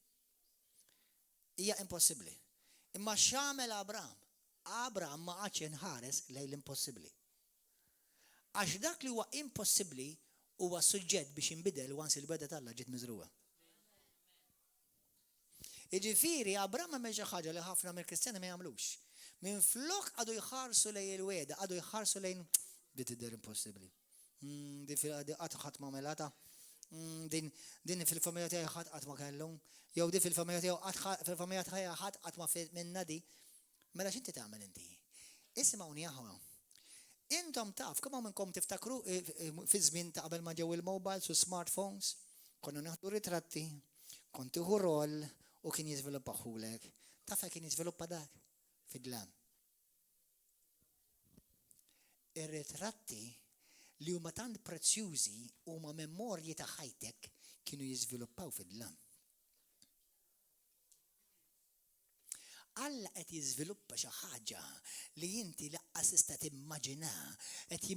Hija impossibbli. Imma x'għamel Abram? Abram ma qagħadx inħares lejn l-impossibbli. Għax dak li huwa impossibbli huwa suġġett biex jinbidel once il-wegħda t'Alla ġiet miżrugħa. Jiġifieri Abram għamel xi ħaġa li ħafna mill-Kristjani ma jagħmlux. Minflok qagħdu jħarsu lejn il-wegħda, qagħdu jħarsu lejn di tidher impossibbli. Mm, di qatt ħadd ma għamilha ta' mm, din din fil-familja tiegħi ħadd qatt ma kellu, jew di fil-familja tiegħu qatt fil-familja tiegħi ħadd qatt ma minna di. Mela x'inti tagħmel inti? Isimgħuni aħwa. Intom taf, kemm hawn minnkom tiftakru eh, eh, fi żmien ta' qabel ma ġew il-mobiles u smartphones, konna naħdu ritratti, kont tieħu roll u kien jiżviluppaħulek. Taf kien jiżviluppa dak? Fid-dlam. Ir-ritratti li huma tant prezzjużi huma memorji ta' ħajtek kienu jiżviluppaw fid-dlam. Alla qed jiżviluppa xi ħaġa li inti laqqas tista' timmaġina. Qed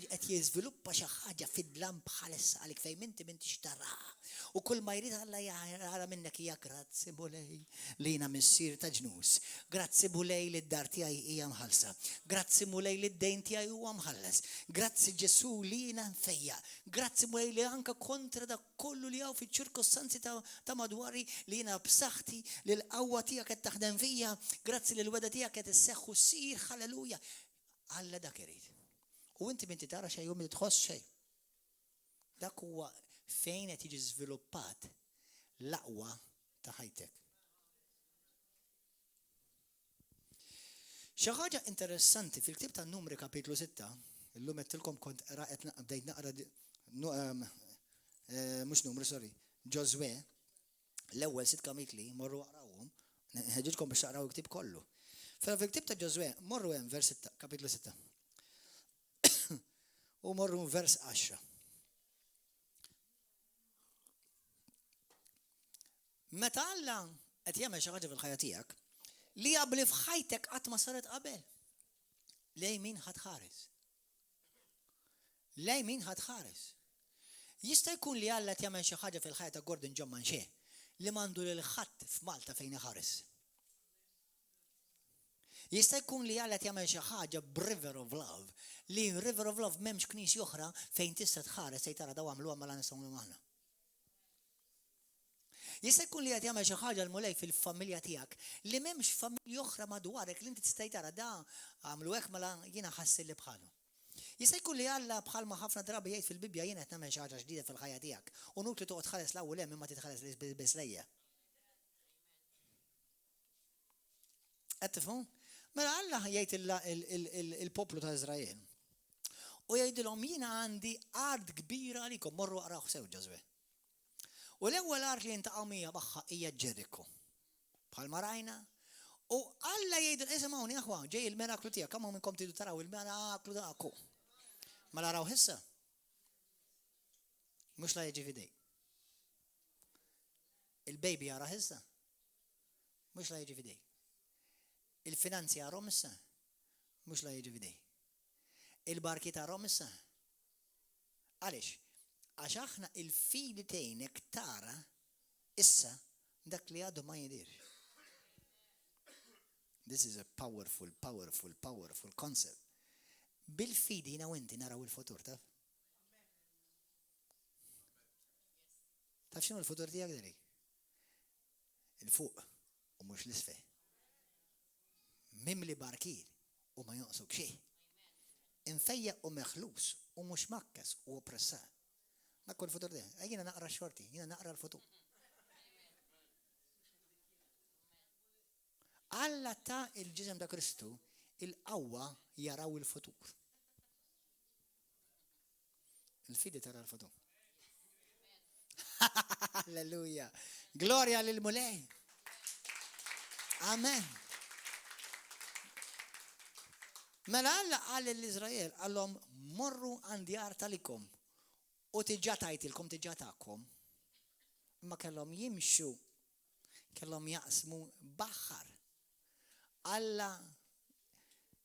qed jiżviluppa xi ħaġa fid-dlam bħalissa għalik fejn inti m'intix tara. U kull ma jrid Alla jara minnek hija grazzi Mulej li jiena missier ta' ġnus. Grazzi Mulej li d-dar tiegħi hija mħallsa. Grazzi Mulej li d-dejn tiegħi huwa mħallas. Grazzi Ġesù li jiena mfejjaq. Grazzi Mulej li anke kontra dak kollu li hawn fiċ-ċirkostanzi ta' madwari li jiena b'saħħti, li l-qawwa tiegħek qed taħdem fija, grazzi li l-wegħda tiegħek qed isseħħ u ssir, ħalleluja. Alla dak irid. U inti m'inti tara xejn u m'inti tħoss xejn. Dak huwa fejn qed jiġi żviluppat l-aqwa ta' ħajtek. Xi ħaġa interessanti fil-ktieb tan-Numri kapitlu 6, illum għedtilkom kont qed bdejt naqra eh, mhux Numri, sorry, Ġożwè, l-ewwel sitt kapitli morru aqrawhom, nħeġġiġkom biex taqraw il-ktieb kollu. Fil-ktieb ta' Ġożwè, morru hemm vers 6, kapitlu 6. U morru vers 10. Meta Alla qed jagħmel xi ħaġa fil-ħajja tiegħek li qabli f'ħajtek qatt ma saret qabel. Lejn min ħa tħares? Lejn min ħa tħares? Jista' jkun li Alla qed jagħmel xi ħaġa fil-ħajja ta' Gordon John Manché li m'għandu lil ħadd f'Malta fejn iħares. Jista' jkun li Alla qed jagħmel xi ħaġa b'River of Love li River of Love m'hemmx knisja oħra fejn tista' tħares tgħid tara daw għamluha mela nistgħu nagħmlu aħna. Jista' jkun li qed jagħmel xi ħaġa l-Mulej fil-familja tiegħek li m'hemmx familji oħra madwarek li inti tista' tara da għamlu hekk mela jiena ħassir li bħalu. Jista' jkun li Alla bħalma ħafna drabi jgħid fil-Bibbja jiena qed nagħmel xi ħaġa ġdida fil-ħajja tiegħek u nutli toqgħod tħares 'l hawn u 'l hemm imma titħares biss lejja. Qed tifhmu? Mela Alla jgħid il-poplu ta' Iżrael. U jgħidilhom jiena għandi art kbira għalikom, morru aqrawh sew Ġożwè. U l-ewwel art li jintaqgħu mija magħha hija Ġeriko. Bħalma rajna, u Alla jgħidu, isimgħuni aħwa, ġej il-miraklu tiegħek, kemm minnkom tridu taraw il-miraklu tagħkom. Mela raw issa. Mhux la jiġi fidejk. Il-baby jara issa. Mhux la jiġi fidejk. Il-finanzi arhom issa, mhux la jiġi f'idej. Il-barki tarhom issa. Għaliex? Għax aħna il-fidi tgħinek tara issa dak li għadu ma jidhirx. This is a powerful, powerful, powerful concept. Bil-fidi jiena u inti naraw il-futur, taf? Taf x'inhu l-futur tiegħek Derek? Il-fuq u mhux l-isfel. Mimli barkiet u ma jonqsuk xejn. Imfejjaq u meħlus u mhux mgħakkes u oppressat. Dak hu l-futur tiegħek. Jiena naqra x-xorti, jiena naqra l-futur. Alla ta il-ġisem ta' Kristu il-qawwa jaraw il-futur. Il-fidi tara l-futur. Alleluja. Glorja lil Mulej. Amen. Mela Alla qal lil Iżrael, qallhom morru għand jar talikom u tiġa tajtilkom tiġa tagħkom. Imma kellhom jimxu, kellhom jaqsmu baħar. Alla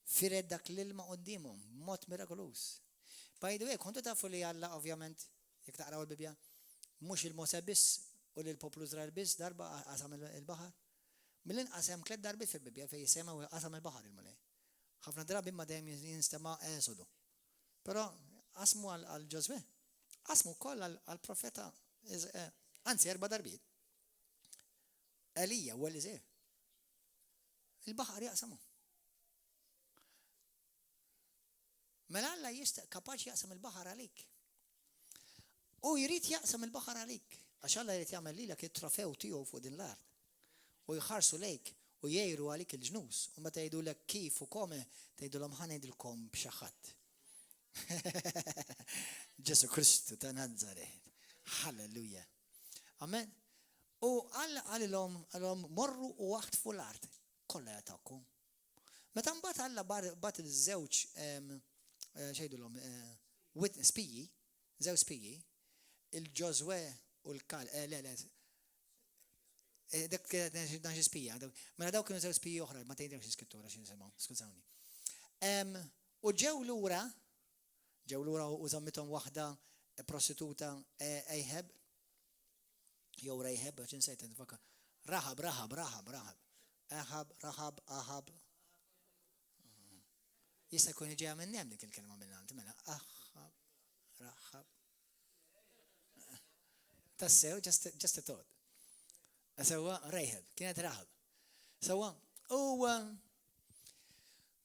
fired dak l-ilma quddiemhom b'mod mirakoluż. By the way, kontu tafu li Alla ovvjament, jekk taqraw il-Bibbja, mhux il Mosè biss u lil poplu Iżrael biss darba qasam il-baħar. Mill-inqas hemm tliet darbiet fil-Bibbja fejn jisema' qasam il-baħar il-Mulej. Ħafna drabi imma dejjem jinstema' Esodu. Però qasmu għal Ġożwè. Qasmu wkoll għall-profeta, eh, anzi erba' darbiet. Elija u Eliżew. Il-baħar jaqsamu. Mela Alla jista' kapaċi jaqsam il-baħar għalik. U jrid jaqsam il-baħar għalik. Għax Alla jrid jagħmel lilek it-trofew tiegħu fuq din l-art. U jħarsu lejk u jgħiru għalik il-ġnus. U meta jgħidulek kif u kome, tgħidulhom ħa ngħidilkom b'xi ħadd. Ġesu Kristu ta' Nazaret. Halleluja. Amen. U Alla qalilhom, qalilhom morru u aħtfu l-art kollha jagħtakom. Meta mbagħad Alla bagħat iż-żewġ x'għidulhom spiji, żewġ spiji, il-Ġożwè u l-Kal, le le, dak kienet dan xi spija, mela dawk kienu żewġ spiji oħra, ma tgħidilx l-iskrittura x'insimhom, skużawni. U ġew lura, ġew lura u żammithom waħda prostituta Ahab, jew Rahab, għax insejt nifakar. Rahab, Rahab, Rahab, Rahab. Ahab, Rahab, Ahab. Jista' jkun ġejja minn hemm dik il-kelma minn għand, mela Ahab, Rahab. Tassew, just, just a thought. Sewa, Rahab, kienet Rahab. Sewa, u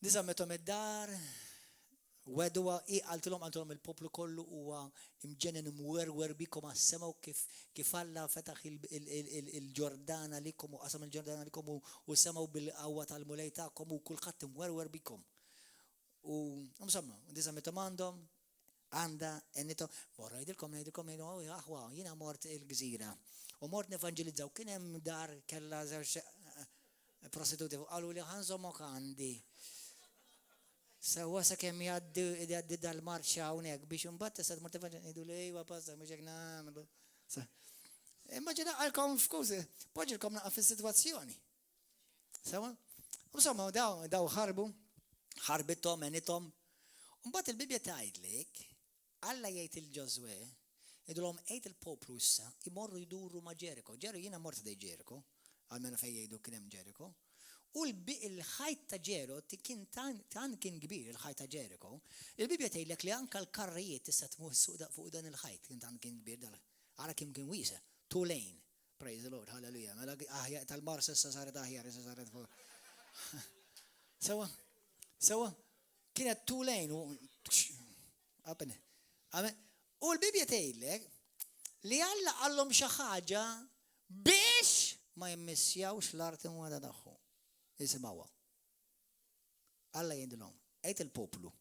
Diżamethom id-dar, wegħduha, hi qaltilhom, qaltilhom il-poplu kollu huwa imġennen imwerwer bikom għas-sema u kif kif Alla fetaħ il-Ġordan għalikom u qasam il-Ġordan għalikom u semgħu bil-qawwa tal-Mulej tagħkom u kulħadd imwerwer bikom. U insomma, diżamethom għandhom, għandha, għenithom, morru ngħidilkom, ngħidilkom, ngħidilkom, aħwa, jiena mort il-gżira u mort nevanġelizza u kien hemm dar kellha żewġ prostituti fuq qalu li ħanżomok għandi. Sewwa sakemm jgħaddi jgħaddi dal-marċa hawnhekk biex imbagħad tista' tmur tevanġelizza ngħidu li ejwa pastor mhux hekk nagħmlu. Immaġina għalkom f'kużi, poġġilkom naqa' fis-sitwazzjoni. Sewa? Insomma, daw daw ħarbu, ħarbithom, għenithom. Mbagħad il-Bibbja tgħidlek Alla jgħid 'il Ġożwè, Għidulhom, 'Għid il-poplu issa jmorru jduru ma' Ġeriko. Ġeriko, jiena mort ħdejn Ġeriko, almenu fejn jgħidu kien hemm Ġeriko. U l-ħajt ta' Ġero kien tant kien kbir il-ħajt ta' Ġeriko, il-Bibbja tgħidlek li anke l-karrijiet tista' tmur ssuq fuq dan il-ħajt, kien tant kien kbir dan. Ara kemm kien wiesa', two lane. Praise the Lord, hallelujah. Mela aħjar tal-Mars issa saret aħjar, issa saret fuq. Sewa, sewa, kienet two lane u Amen. U l-Bibja tgħidlek li Alla qallhom xi ħaġa biex ma jimmissjawx l-art imwegħda tagħhom. Isimgħuha. Alla jgħidilhom, għid il-poplu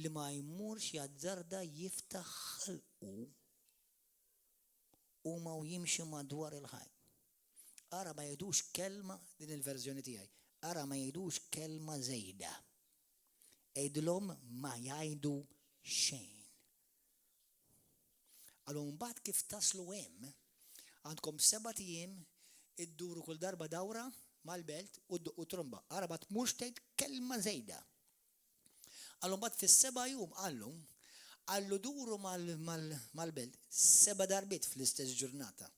li ma jmurx jazzarda jiftaħ ħalqu huma u jimxu madwar il-ħajt. Ara ma jgħidux kelma din il-verżjoni tiegħi. Ara ma jgħidux kelma żejda. Għidilhom ma jgħidu xejn. Għalhom mbagħad kif taslu hemm, għandkom sebat ijiem idduru kull darba dawra mal-belt u ddoqqu tromba. Ara ma tmurx tgħid kelma żejda. Qallu mbagħad fis-seba' jum qallu, qallu duru mal-belt seba' darbiet fl-istess ġurnata.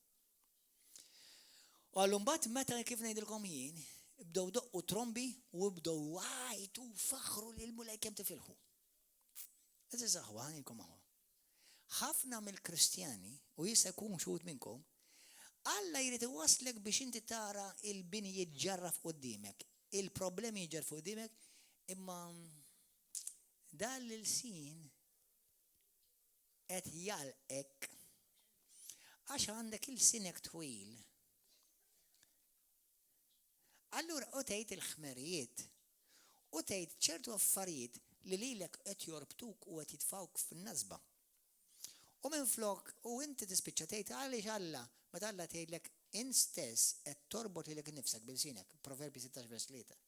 U qallu mbagħad meta kif ngħidilkom jien, ibdew doqqu trombi u ibdew għajtu faħru lil Mulej kemm tifilħu. Għeżież aħwa, ħa ngħidilkom aħwa. Ħafna mill-Kristjani, u jista' jkun xi wħud minnkom, Alla jrid iwasslek biex inti tara il-bini jiġġarraf quddiemek, il-problemi jiġġarrfu quddiemek, imma dan l-ilsien qed jgħallqek għax għandek ilsinek twil. Allura u tgħid il-ħmerijiet u tgħid ċertu affarijiet li lilek qed jorbtuk u qed jitfgħuk f'nasba. U minflok u inti tispiċċa tgħid għaliex Alla, meta Alla tgħidlek int stess qed torbot lilek innifsek b'ilsienek, Proverbji 16 vers 3.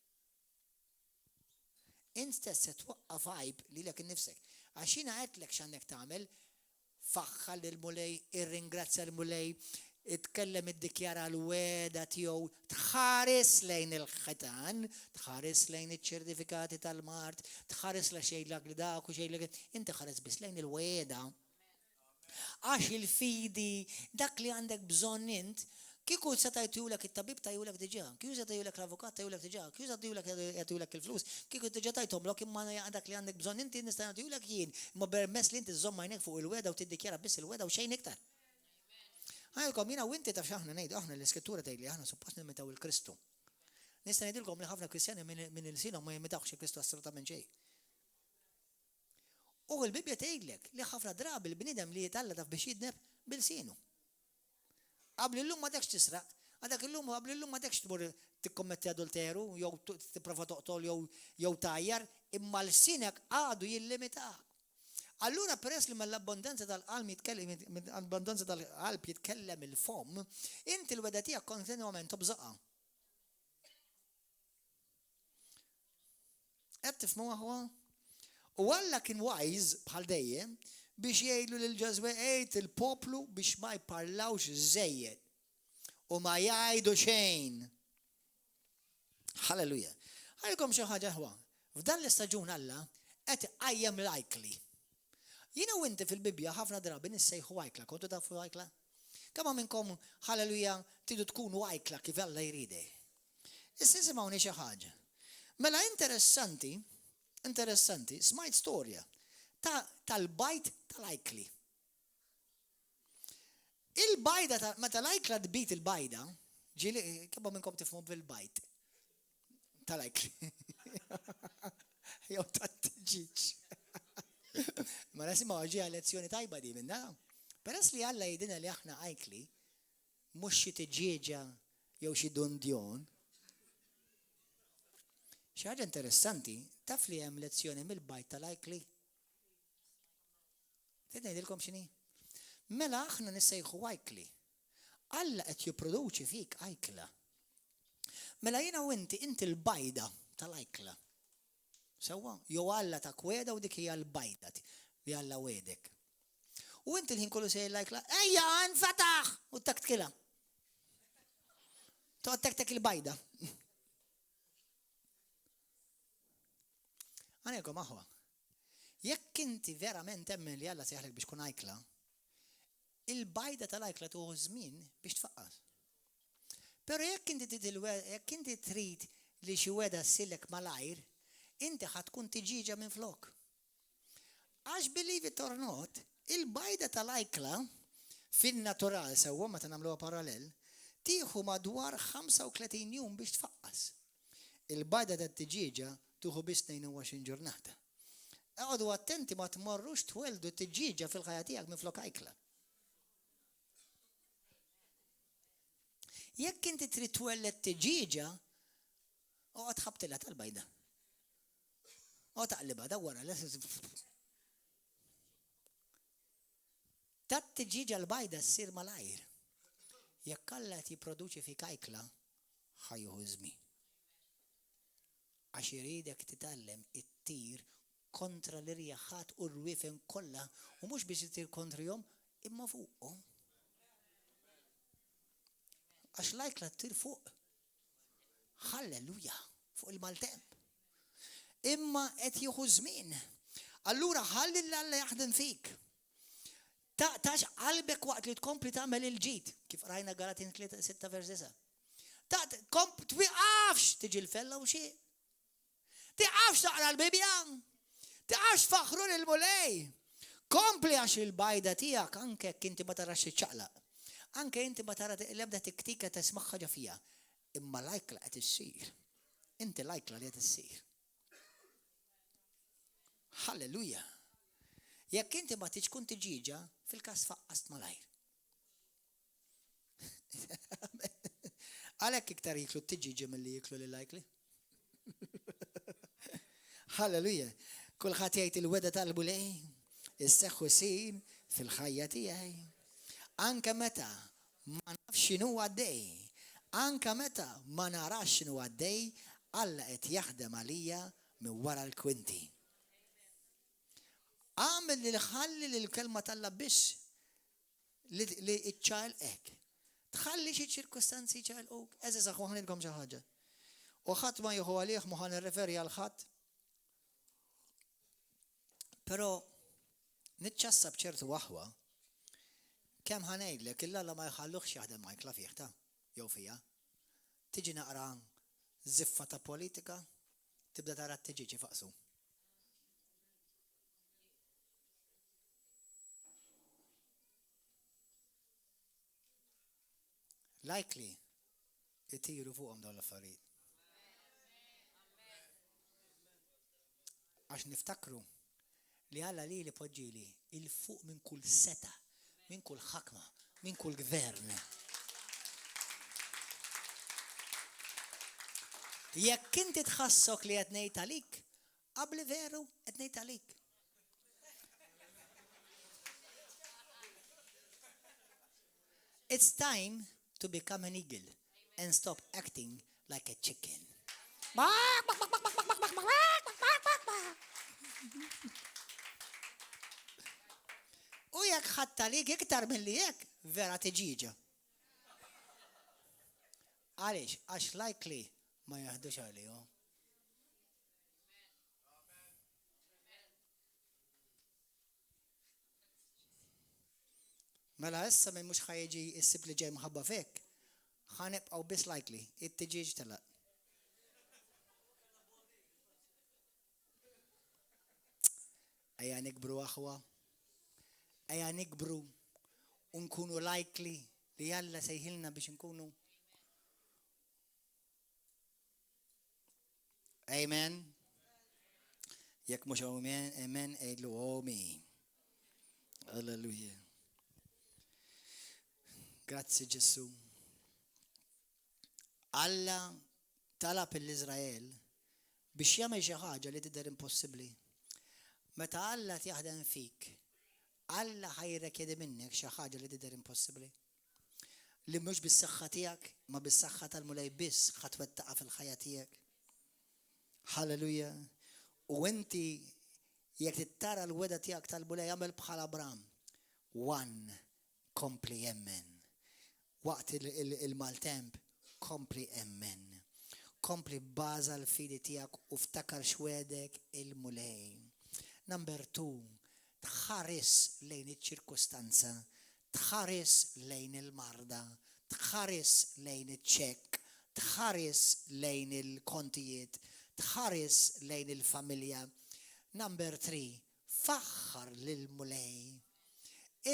Int stess se twaqqaf għajb lilek innifsek. Għax jiena għedtlek x'għandek tagħmel, faħħar lill-Mulej, irringrazzja l-Mulej, itkellem iddikjara l-wegħda tiegħu, tħares lejn il-ħitan, tħares lejn iċ-ċertifikati tal-mard, tħares la xejlek li dak u xejlek, inti ħares biss lejn il-wegħda. Għax il-fidi, dak li għandek bżonn int, kieku seta' jtihulek it-tabib tajhulek diġà, kieku seta' jtihulek l-avukat tajhulek diġà, kieku seta' jtihulek jagħtihulek il-flus, kieku diġà tajthomlok imma dak li għandek bżonn inti nista' nagħtihulek jien, imma permess li inti żżomm għajnejk fuq il-wegħda u tiddikjara biss il-wegħda u xejn iktar. Ngħidilkom jiena u inti taf x'aħna ngħidu, aħna l-Iskrittura tgħid li aħna suppost nimitaw il-Kristu. Nista' ngħidilkom li ħafna Kristjani minn ilsienhom ma jimitawx il-Kristu assolutament xejn. U l-Bibbja tgħidlek li ħafna drabi l-bniedem li jitalla taf biex jidneb bilsienu. Qabel illum m'għadekx tisraq, għadek illum qabel illum m'għadekx tmur tikkommetti adulteru jew tipprova toqtol jew jew tgħajjar, imma lsienek għadu jillimitak. Allura peress li mill-abbondanza tal-qalb jitkellem mill-abbondanza tal-qalb jitkellem il-fomm, inti l-wegħda tiegħek kontinwament tobżoqha. Qed tifhmu aħwa? U Alla kien wise bħal dejjem biex jgħidlu lil Ġożwè għid il-poplu biex ma jparlawx żejjed u ma jgħidu xejn. Halleluja. Ħajkom xi ħaġa ħwa. F'dan l-istaġun Alla qed iqajjem l-ajkli. Jiena u inti fil-Bibbja ħafna drabi nissejħu ajkla. Kontu tafu ajkla? Kemm minnkom, halleluja, tridu tkunu ajkla kif Alla jridek. Issa isimgħuni xi ħaġa. Mela interessanti, interessanti, smajt storja ta' tal-bajd tal-ajkli. Il-bajda ta' meta l-ajkla tbid il-bajda, ġieli kemm minnkom tifhmu bil-bajd tal-ajkli. Jew tat-tiġiġ. Ma nisimgħu ġiha lezzjoni tajba di minna. Peress li Alla jgħidilna li aħna ajkli, Mhux xi tiġieġa jew xi dundjon. Xi ħaġa interessanti, taf li hemm lezzjoni mill-bajd tal-ajkli? Trid ngħidilkom x'inhi? Mela aħna nissejħu ajkli. Alla qed jipproduċi fik ajkla. Mela jiena u inti, inti l-bajda tal-ajkla. Sewwa? Jew Alla tak wegħda u dik hija l-bajda li Alla wegħdek. U inti l-ħin kollu sejjer l-ajkla, ejja nfetaħ! U taktkilha. Toqgħod tektek il-bajda. Għanilkom aħwa. Jekk inti verament temmen li Alla sejħlek biex tkun ajkla, il-bajda tal-ajkla tuħu żmien biex tfaqqas. Però jekk inti jekk inti trid li xi wegħda ssirlek malajr, inti ħa tkun tiġieġa minflok. Għax believe it or not, il-bajda tal-ajkla fin-natural sewwa meta nagħmluha parallel, tieħu madwar 35 jum biex tfaqqas. Il-bajda tat-tiġieġa tieħu biss 22 ġurnata. Oqogħdu attenti ma tmorrux twelldu tiġieġa fil-ħajja tiegħek minflok ajkla. Jekk inti trid twelled tiġieġa, oqgħod ħabtilha tal-bajda. Oqgħod taqlibha dawwarha. Tat-tiġieġa l-bajda ssir malajr. Jekk Alla qed jipproduċi fik ajkla, ħa jieħu ż-żmien. Għax iridek titgħallem ittir kontra l-irjaħat u r-rwiefen kollha u mhux biss ittir kontrihom imma fuqhom. Għax l-ajkla ttir fuq. Halleluja fuq il-maltemp. Imma qed jieħu żmien. Allura ħalli 'l Alla jaħdem fik. Taqtax qalbek waqt li tkompli tagħmel il-ġid, kif qrajna Galatin 3 6 vers 9. Taqt komp twiqafx tiġi l-fellowship. Tiqafx taqra l-Bibbja. Tiqafx faħru lill-Mulej. Kompli għax il-bajda tiegħek anke jekk inti ma tarax tiċċaqlaq. Anke inti ma tara l-ebda tiktika tismagħha ġo fija. Imma l-ajkla qed issir. Inti l-ajkla li qed issir. Halleluja! Jekk inti ma tiġ kun tiġiġa, fil-każ faqqast malajr. Għalhekk iktar jiklu t-tiġiġi milli jiklu lil ajkli. Halleluja! Kulħadd jgħid il-weda tal-Mulej isseħħu sir fil-ħajja tiegħi. Anke meta ma nafx x'inhu għaddej, anke meta ma narax x'inhu għaddej, Alla qed jaħdem għalija minn wara l-kwinti. Agħmel li ħalli li l-kelma t'Alla biss li li ċċaqilqek. Tħalli xi ċirkustanzi jċaqilquk. Għeżież aħwa ħa ngħidilkom xi ħaġa. U ħadd ma jieħu għalih mhu ħa nirreferi għal ħadd. Però niċċassa b'ċertu aħwa kemm ħa ngħidlek il Alla ma jħalluhx jaħdem ajkla fih ta' jew fija. Tiġi naqra żiffa ta' politika, tibda tara t-tiġieġ ifaqsu. Likely itiru fuqhom dawn l-affarijiet. Għax niftakru li Alla li li poġġili il fuq minn kull seta, minn kull ħakma, minn kull gvern. Jekk inti tħassok li qed ngħid għalik, Qabli veru qed ngħid għalik. It's time to become an eagle and stop acting like a chicken. U jekk ħadd għalik iktar milli hekk, vera tiġiġa. Għaliex? Għax likely ma jaħdux għalihom. Mela issa minn mhux ħa jiġi s-Sibt li ġej mħabba f'hekk, ħa nibqgħu biss likely, it-tiġieġ telaq. Ejja nikbru aħwa, ejja nikbru u nkunu likely li Alla sejħilna biex nkunu. Amen. Jekk mhux amen, amen, għidlu omi. Alleluja. Grazzi Ġesu. Alla talab l-Iżrael biex jagħmel xi ħaġa li tidher impossibbli. Meta Alla jaħdem fik, Alla ħa jirrekjedi minnek xi ħaġa li tidher impossibbli. Li mhux bis-saħħa tiegħek, ma bis-saħħa tal-Mulej biss ħa twettaqha fil-ħajja tiegħek. Halleluja. U inti jekk trid tara l-wegħda tiegħek tal-Mulej agħmel bħal Abram. One, kompli emmen. Waqt il-maltemp, kompli emmen. Kompli bbaża l-fidi tiegħek u ftakar x'wegħdek il-Mulej. Number two, tħares lejn iċ-ċirkustanza, tħares lejn il-marda, tħares lejn iċ-ċekk, tħares lejn il-kontijiet, tħares lejn il-familja. Number three, faħħar lill-Mulej.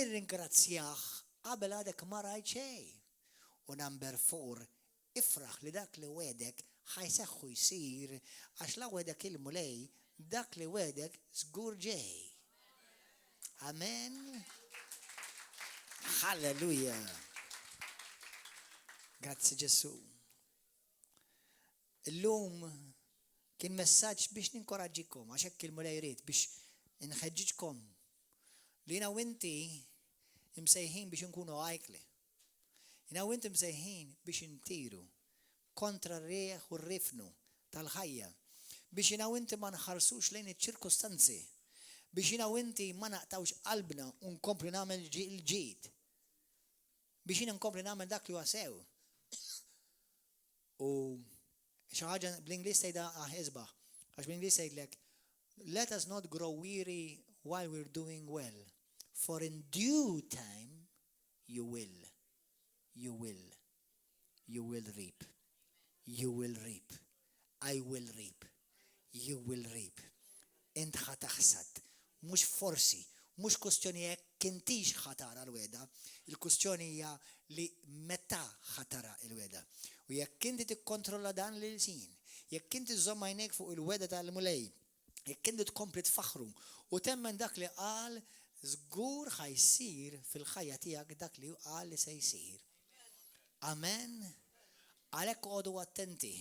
Irringrazzjah qabel għadek ma rajt xejn. U number four, Ifraħ li dak li wegħdek ħa jseħħ u jsir għax la wegħdek il-Mulej dak li wegħdek żgur ġej. Amen. Halleluja. Grazzi Ġesu. Illum kien messaġġ biex ninkoraġġikom għax hekk il-Mulej jrid biex inħeġġiġkom li jiena u inti imsejħin biex nkunu ajkli. Jiena u inti msejħin biex intiru kontra r-riħ u r-rifnu tal-ħajja, biex jiena u inti ma nħarsux lejn iċ-ċirkustanzi, biex jiena u inti ma naqtgħux qalbna u nkomplu nagħmel il-ġid, biex jiena nkompli nagħmel dak li huwa sew. U. Xi ħaġa bl-Ingliż tgħidha ah isbaħ. Għax bl-Ingliż tgħidlek let us not grow weary while we're doing well, for in due time you will, you will, you will reap, you will reap, I will reap, you will reap. Int ħa taħsad, mhux forsi, mhux kustjoni jekk intix ħa tara l-wegħda, il-kustjoni hija li meta ħa tara l-wegħda. U jekk inti tikkontrolla dan l-ilsien, jekk inti żżomm għajnejk fuq il-wegħda tal-Mulej, jekk inti tkompli tfaħħru u temmen dak li qal, żgur ħa jsir fil-ħajja tiegħek dak li qal li se jsir. Amen. Għalhekk oqogħdu attenti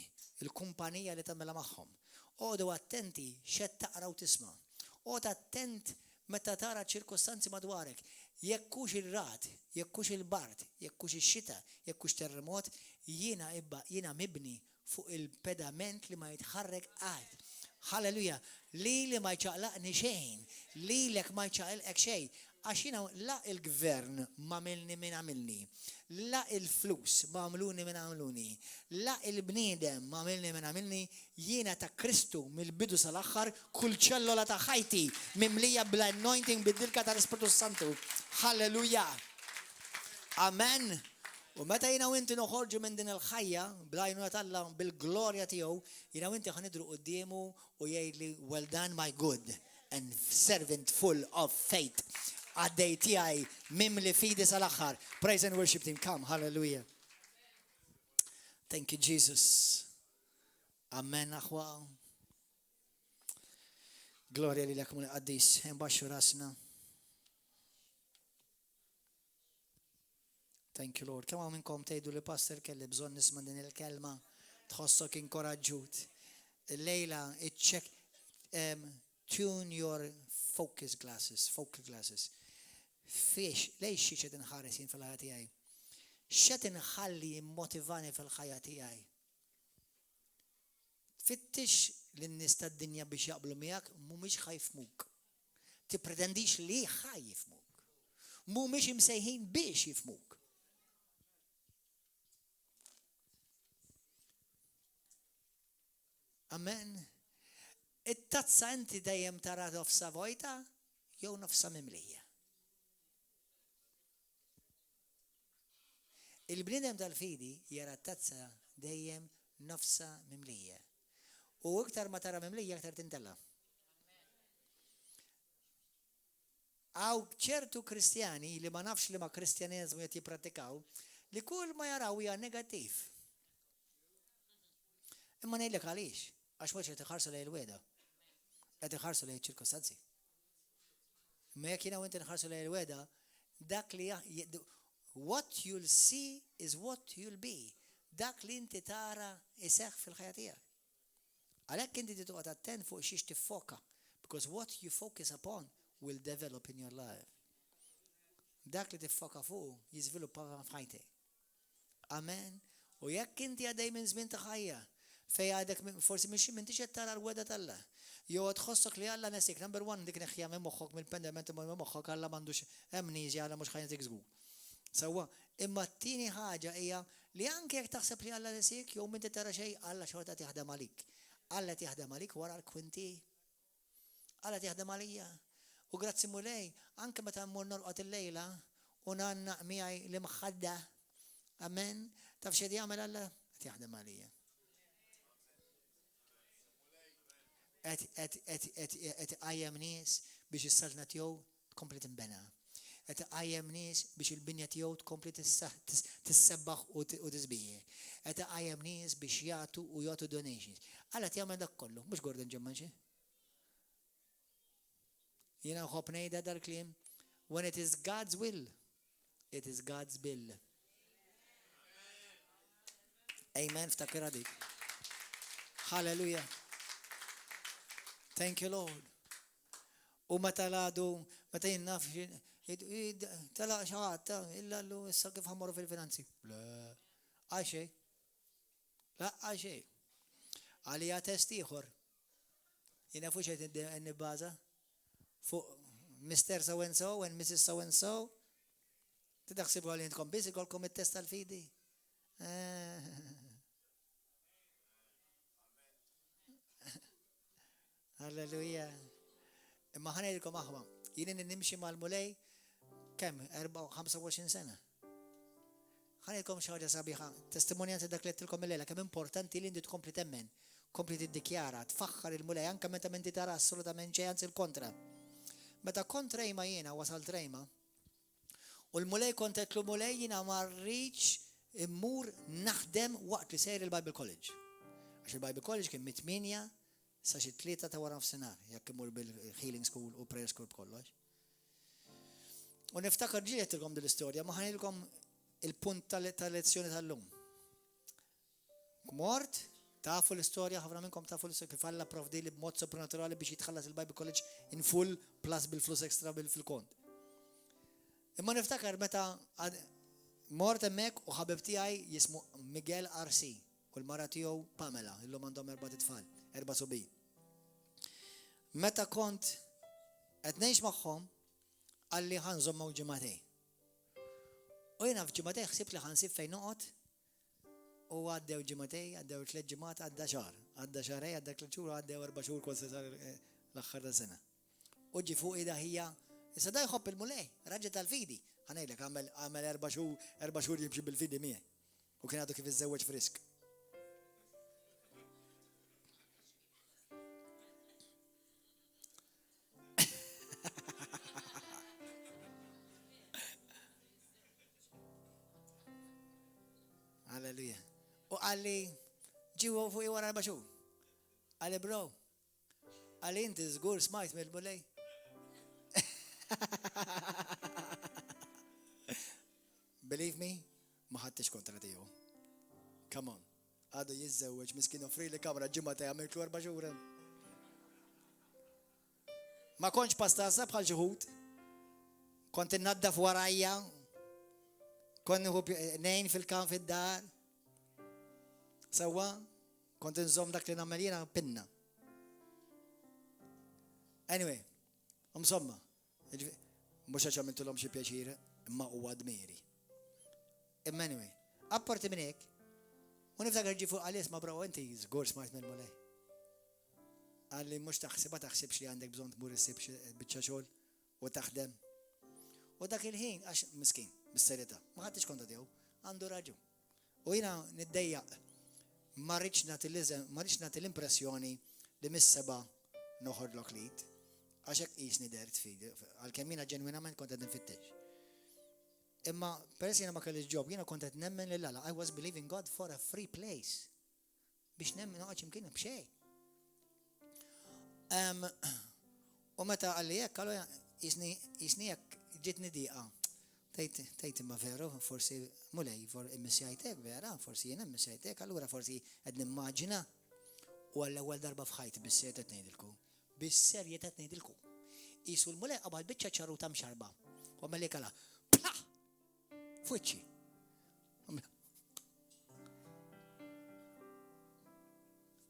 il-kumpanija li tagħmilha magħhom. Oqogħdu attenti x'qed taqra u tisma'. Oqgħod attent meta tara ċ-ċirkostanzi madwarek. Jekk hux ir-ragħad, jekk hux il-bard, jekk hux ix-xita, jekk hux terremot, jiena ibba jiena mibni fuq il-pedament li ma jitħarrek qatt. Hallelujah! Lili ma jċaqlaqni xejn, lilek ma jċaqilqek xejn, għax jiena la il-gvern m'għamilni min għamilni, la il-flus m'għamluni min għamluni, la il-bniedem m'għamilni min għamilni, jiena ta' Kristu mill-bidu sal-aħħar, kull ċellola ta' ħajti mimlija bl-anointing bid-dilka tal-Ispirtu Santu. Hallelujah! Amen! U meta jiena u inti noħorġu minn din il-ħajja, bl-għajnuna t'Alla, bil-glorja tiegħu, jiena u inti ħa nidhru quddiemu u jgħidli, Well done my good and servant full of faith. Qaddej tiegħi mimli fidi sal-aħħar. Praise and worship team, come, hallelujah. Thank you, Jesus. Amen, aħwa. Glorja lilek Mulej qaddis. Inbaxxu rasna. Thank you Lord. Kemm hawn minnkom tgħidu li pastor kelli bżonn nisma' din il-kelma, tħossok inkoraġġut. Illejla iċċek um, tune your focus glasses, focus glasses. Fiex, lej xi qed inħares jien fil-ħajja tiegħi. X'qed inħalli jimmotivani fil-ħajja tiegħi. Tfittix lin-nies tad-dinja biex jaqblu miegħek mhumiex ħa jifhmuk. Tippretendix li ħa jifhmuk. Mhumiex imsejħin biex jifhmuk. Amen. It-tazza inti dejjem tara nofsa vojta jew nofsa mimlija. Il-bniedem tal-fidi jara t-tazza dejjem nofsha mimlija. U iktar ma tara mimlija iktar tintela'. Hawn ċertu Kristjani li ma nafx liema Kristjaneżmu qed jipprattikaw li kull ma jaraw hija negattiv. Imma ngħidlek għaliex, għax mhux qed iħarsu lejn il-wegħda. Qed iħarsu lejn iċ-ċirkostanzi. Imma jekk jiena u inti nħarsu lejn il-wegħda, dak li what you'll see is what you'll be. Dak li inti tara jseħħ fil-ħajja tiegħek. Għalhekk inti trid toqgħod attent fuq xiex tiffoka, because what you focus upon will develop in your life. Dak li tiffoka fuq jiżviluppa f'ħajtek. Amen. U jekk inti għaddej minn żmien ta' ħajja fejn għadek forsi mhix m'intix qed tara l-wegħda t'Alla, jew qed tħossok li Alla nesiek, number one dik neħħiha minn moħħok mill-pendiment minn moħħok Alla m'għandux amnesia, Alla mhux ħa jinsik żgur. Sewwa, imma t-tieni ħaġa hija li anke jekk taħseb li Alla nesiek jew m'inti tara xejn, Alla xorta qed jaħdem għalik. Alla qed jaħdem għalik wara l-kwinti. Alla qed jaħdem għalija. U grazzi Mulej, anke meta mmur norqod illejla u ngħannaq miegħi l-imħadda, amen, taf x'qed jagħmel Alla? Qed jaħdem għalija. Qed iqajjem nies biex is-saltna tiegħu tkompli tinbena. Qed iqajjem nies biex il-binja tiegħu tkompli tissebbaħ u tisbieħ. Qed iqajjem nies biex jagħtu u jagħtu donations. Alla qed jagħmel dak kollu, mhux Gordon Ġemmanxi. Jiena nħobb ngħidha dal-kliem, when it is God's will, it is God's bill. Amen, ftakirha dik. Hallelujah. Thank you, Lord. U meta l-għadu, meta jien naf, telaq xi ħadd, illa l issa kif ħammorru fil-finanzi. Le, għal xejn. La għal xejn. Għalija test ieħor. Jiena fuq xejn nibbaża fuq Mr. So and so and Mrs. So and so. Tidaħsibu għal intkom biss ikolkom it-test tal-fidi. Eh. Halleluja. Imma ħa ngħidilkom aħwa, jien inni nimxi mal-Mulej kemm 25 sena. Ħa ngħidilkom xi ħaġa sabiħa, testimonjanza dak li għedtilkom illejla kemm importanti li inti tkompli temmen, kompli tiddikjara, tfaħħar il-Mulej anke meta m'inti tara assolutament xejn anzi l-kontra. Meta kont rejma jiena wasalt rejma, U l-Mulej kont għedtlu Mulej jiena ma rridx immur naħdem waqt li sejjer il-Bible College. Għax il-Bible College kien mit-8 sa xi 3 ta' wara nofsinhar, jekk imur bil-healing school u prayer school b'kollox. U niftakar ġieli għedtilkom din l-istorja, ma ħanilkom il-punt tal-lezzjoni tal-lum. Mort, tafu l-istorja, ħafna minnkom tafu l-istorja kif Alla provdili b'mod sopranaturali biex jitħallas il-Bible College in full plus bil-flus extra fil-kont. Imma niftakar meta mort hemmhekk u ħabib tiegħi jismu Miguel RC u l-mara tiegħu Pamela, illum għandhom erba' tfal, erba' subin. Meta kont qed ngħix magħhom, qalli ħa nżommok ġimagħtejn. U jiena f'ġimagħtejn ħsibt li ħa nsib fejn noqgħod u għaddew ġimagħtejn, għaddew tliet ġimgħat, għadda xahar, għadda xahrejn, għadda tliet xhur, għaddew erba' xhur kważi sar eh, l-aħħar ta' sena. U ġi fuq ida ħija, issa da jħobb il-Mulej, raġel tal-fidi. Ħa ngħidlek għamel għamel erba' xhur, erba' xhur jimxi bil-fidi miegħi. U kien għadu kif iżżewweġ frisk. Alleluja. U qalli, ġiwu fuq wara erba' xhur. Qalli bro, qalli inti żgur smajt mill-Mulej. Believe me, ma ħadtix kontra tiegħu. Come on. Għadu jiżżewweġ miskin offrili kamra ġimgħa ta' jagħmel erba' xhur. Ma kontx pastasa bħal xi ħut. Kont innaddaf warajja. Kont nieħu nejn fil-kam fid-dar. Sewwa, kont inżomm dak li nagħmel jiena pinna. Anyway, insomma, mhux għax għamiltulhom xi pjaċir, imma huwa dmiri. Imma anyway, apparti minn hekk, u niftakar ġi fuq għalis ma bro inti żgur smajt minn mulej. Qalli mhux taħsibha taħsibx li għandek bżonn tmur issib xi biċċa xogħol u taħdem. U dak il-ħin għax miskin, bis-serjetà, ma ħadtix konta tiegħu, għandu raġun. U jiena niddejjaq ma rridx nagħti ma rridx nagħti l-impressjoni li mis-seba' noħodlok l-id, għax hekk qisni dert fidi, għalkemm jiena ġenwinament kont qed nfittex. Imma peress jiena ma kellix job, jiena kont qed nemmen lil Alla. I was believing God for a free place. Biex nemmen noqgħod x'imkien b'xejn. U meta qalli hekk, allura jisni hekk ġietni diqa. Tgħid imma veru, forsi mulej, for immissjajtek vera, forsi jiena immissjajtek, allura forsi qed nimmaġina. U għall-ewwel darba f'ħajti bis-serjetà qed ngħidilkom, bis-serjetà qed ngħidilkom. Qisu l-mulej qabad biċċa ċaruta mxarba u għamel li kala, pah! F'wiċċi.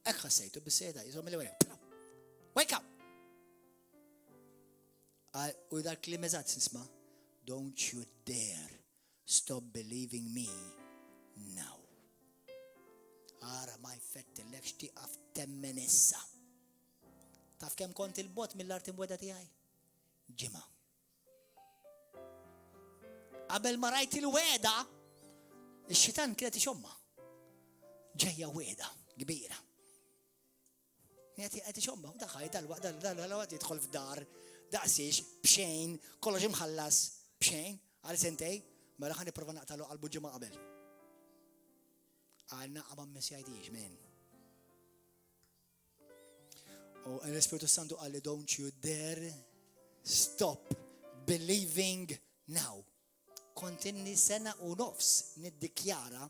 Hekk ħassejtu bis-sejda, jisom li Wake up! U dak li meżat nisma, don't you dare stop believing me now. Ara ma jfettillekx tieqaf temmen issa. Taf kemm kont il-bot mill-art imweda tiegħi? Ġimgħa. Qabel ma rajt il-wegħda, ix-xitan kienet ixomma. Ġejja wegħda kbira. Qed ixomma, daħħaj dal-waqt dal-waqt jidħol f'dar, daqsiex, b'xejn, kollox imħallas, b'xejn, għal sentej, mela ħa nipprova naqtalu qalbu ġimgħa qabel. Għal naqa ma mmissjajdix, men. U l-Ispirtu Santu qalli don't you dare stop believing now. Kontinni sena u nofs niddikjara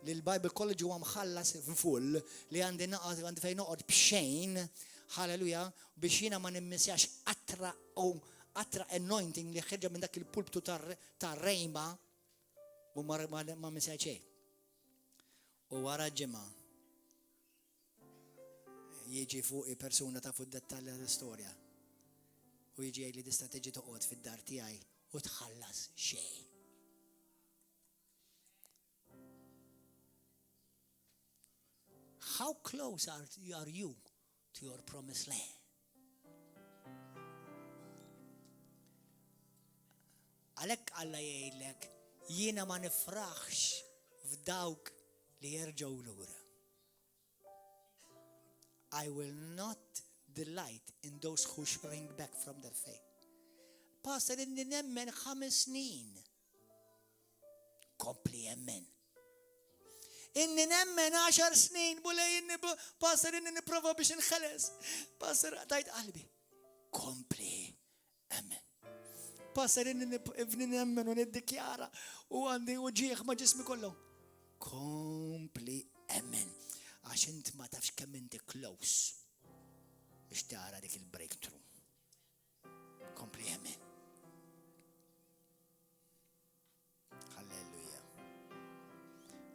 li l-Bible College huwa mħallas full li għandi naqgħod għandi fejn noqgħod b'xejn, halleluja, biex jiena ma nimmisjax qatra u qatra anointing li ħerġa minn dak il-pulptu tar-rejma u ma missjaj xejn. U wara ġimgħa Jiġi fuqi persuna tafu d-dettalji tal-istorja u jiġi jgħidli tista' tiġi toqgħod fid-dar tiegħi u tħallas xejn. How close are, are you to your promised land? Għalhekk Alla jgħidlek, jiena ma nifraħx f'dawk li jerġgħu lura. I will not delight in those who shrink back from their faith. Pastor, inni nemmen ħames snin. Kompli emmen. Inni nemmen għaxar snin, bulej inni, pastor, inni niprofa biex nħeles. Pastor, tajt qalbi. Kompli emmen. Pastor, inni nemmen u niddikjara u għandi uġieħ ma ġismi kollu. Kompli emmen. Għax int ma tafx kemm inti close biex tara dik il-breakthrough. Kompli emmen. Halleluja.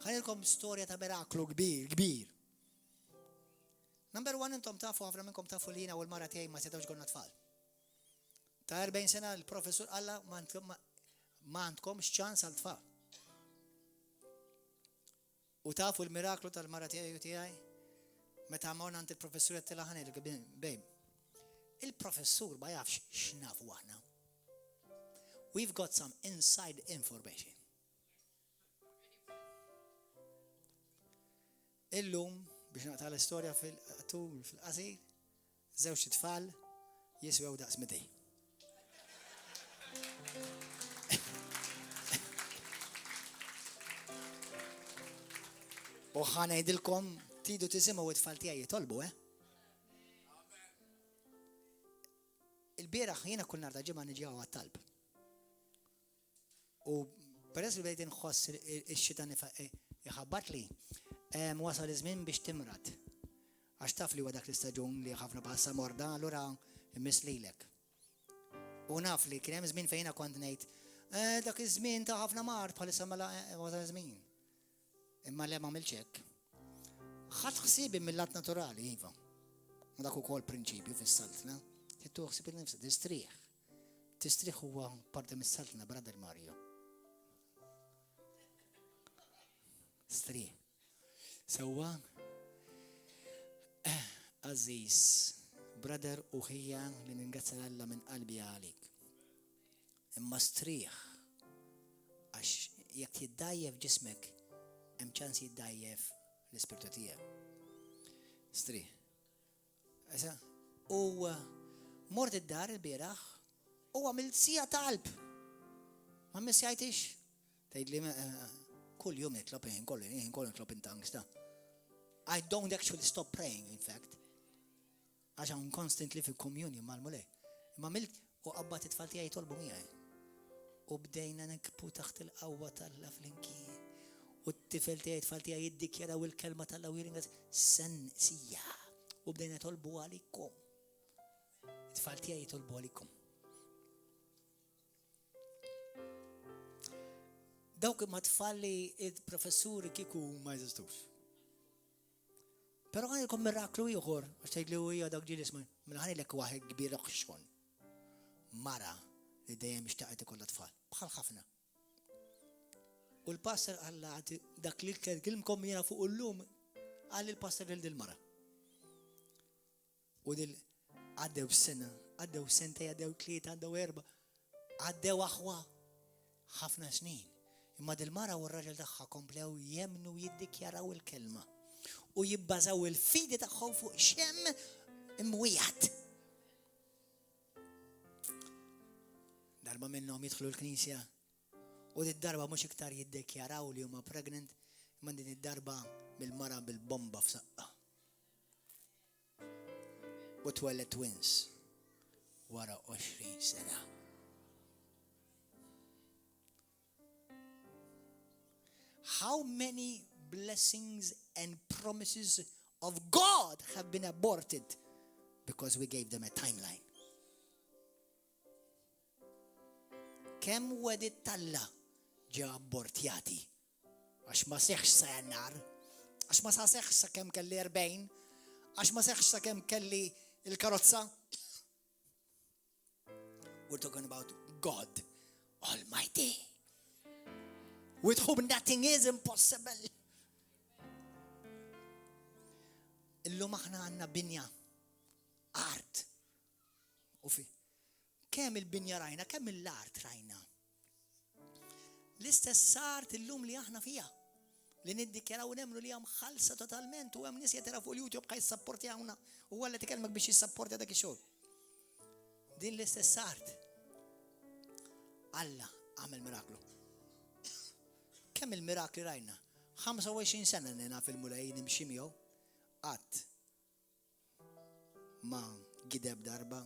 Ħanilkom storja ta' miraklu kbir, kbir. Number one, intom tafu, ħafna minnkom tafu li jiena u l-mara tiegħi ma setgħux konna tfal. Ta' 40 sena l-professur qalla ma għandkomx ċans għal tfal. U tafu l-miraklu tal-mara tiegħi u tiegħi? Meta morna għand il-professur qed tilha ħanil bejn. Il-professur ma jafx x'nafu aħna. We've got some inside information. Illum, biex naqta l-istorja fil-tul fil-qasir, Żewġt itfal jiswew daqs midej. U ħa ngħidilkom tidu tisimgħu it-tfal tiegħi jitolbu, eh? Il-bieraħ jiena kull nhar ta' ġimgħa niġi għat-talb. U peress li bdejt inħoss ix-xitan iħabbatli, wasal iż-żmien biex timrad. Għax taf li huwa dak l-istaġun li ħafna bħalissa morda, allura immiss lilek. U naf li kien hemm żmien fejn kont ngħid, eh, dak iż-żmien ta' ħafna mard bħalissa mela eh, wasal iż-żmien. Imma le m'għamiltx hekk. Ħadd ħsiebi mill-lat naturali, iva. U dak ukoll prinċipju fis-saltna. Tittu ħsieb il-nifsa, tistrieħ. Tistrieħ huwa parti mis-saltna, brother Mario. Strieħ. Sewwa, eh, Aziz, brother u ħija li ningrazzja Alla minn qalbi għalik. Imma strieħ għax jekk jiddajjef ġismek, hemm ċans jiddajjef l-ispirtu tiegħek. Strieħ. Issa, u eh, mort id-dar il-bieraħ u għamilt sija talb. Ma missjajtix. Tgħidli eh, kull jum nitlob ħin kollu, ħin kollu nitlob in tongues ta. I don't actually stop praying, in fact. Għax I'm constantly fi communion mal-Mulej. Imma għamilt u qabbat it-tfal tiegħi jitolbu miegħi. U bdejna nikbu taħt il-qawwa t'Alla flimkien. U t-tifel tiegħi tfal tiegħi jiddikjaraw il-kelma t'Alla u jirringrazzja sen sija. U bdejna jitolbu għalikom. It-tfal tiegħi jitolbu għalikom. Dawk ma tfal li il-professuri kieku ma jeżistux. Però għandilkom miraklu ieħor, għax tgħid li hija dak ġieli isma' mela ħanilek waħed kbir oħxon. Mara li dejjem xtaqet ikollha tfal, bħal ħafna. U l-pastor qalla dak li kellimkom jiena fuq illum qal il-pastor lil dil-mara. U dil għaddew sena, għaddew sentej, għaddew tlieta, għaddew erba, għaddew aħwa ħafna snin. Imma dil-mara u r-raġel tagħha komplew jemnu jiddikjaraw il-kelma u jibbażaw il-fidi tagħhom fuq xem imwijat. Darba minnhom jidħlu l-knisja u did-darba mhux iktar jiddikjaraw li huma pregnant, imma din id-darba mill-mara bil-bomba f'saqqa. U twelled twins wara 20 sena. How many blessings and promises of God have been aborted because we gave them a timeline? Kemm wedit talla ġew abortjati Għax ma seħħx sa Jannar, għax ma sa seħħx sa kemm kelli 40, għax ma seħħx sa kemm kelli il-karozza. We're talking about God Almighty. With whom nothing is impossible. Illum aħna għandna binja, art. U fi, kemm il-binja rajna, kemm il-art rajna. L-istess art illum li aħna fiha. Li niddikjaraw u nemmnu li hija mħallsa totalment u hemm nies qed fuq il-YouTube ħa jissapportjawna u Alla tikellmek biex jissapportja dak ix-xogħol. Din l-istess art. Alla għamel miraklu. Kemm il-mirakli rajna? 25 sena nina fil-mulej nimxi miegħu qatt ma gideb darba.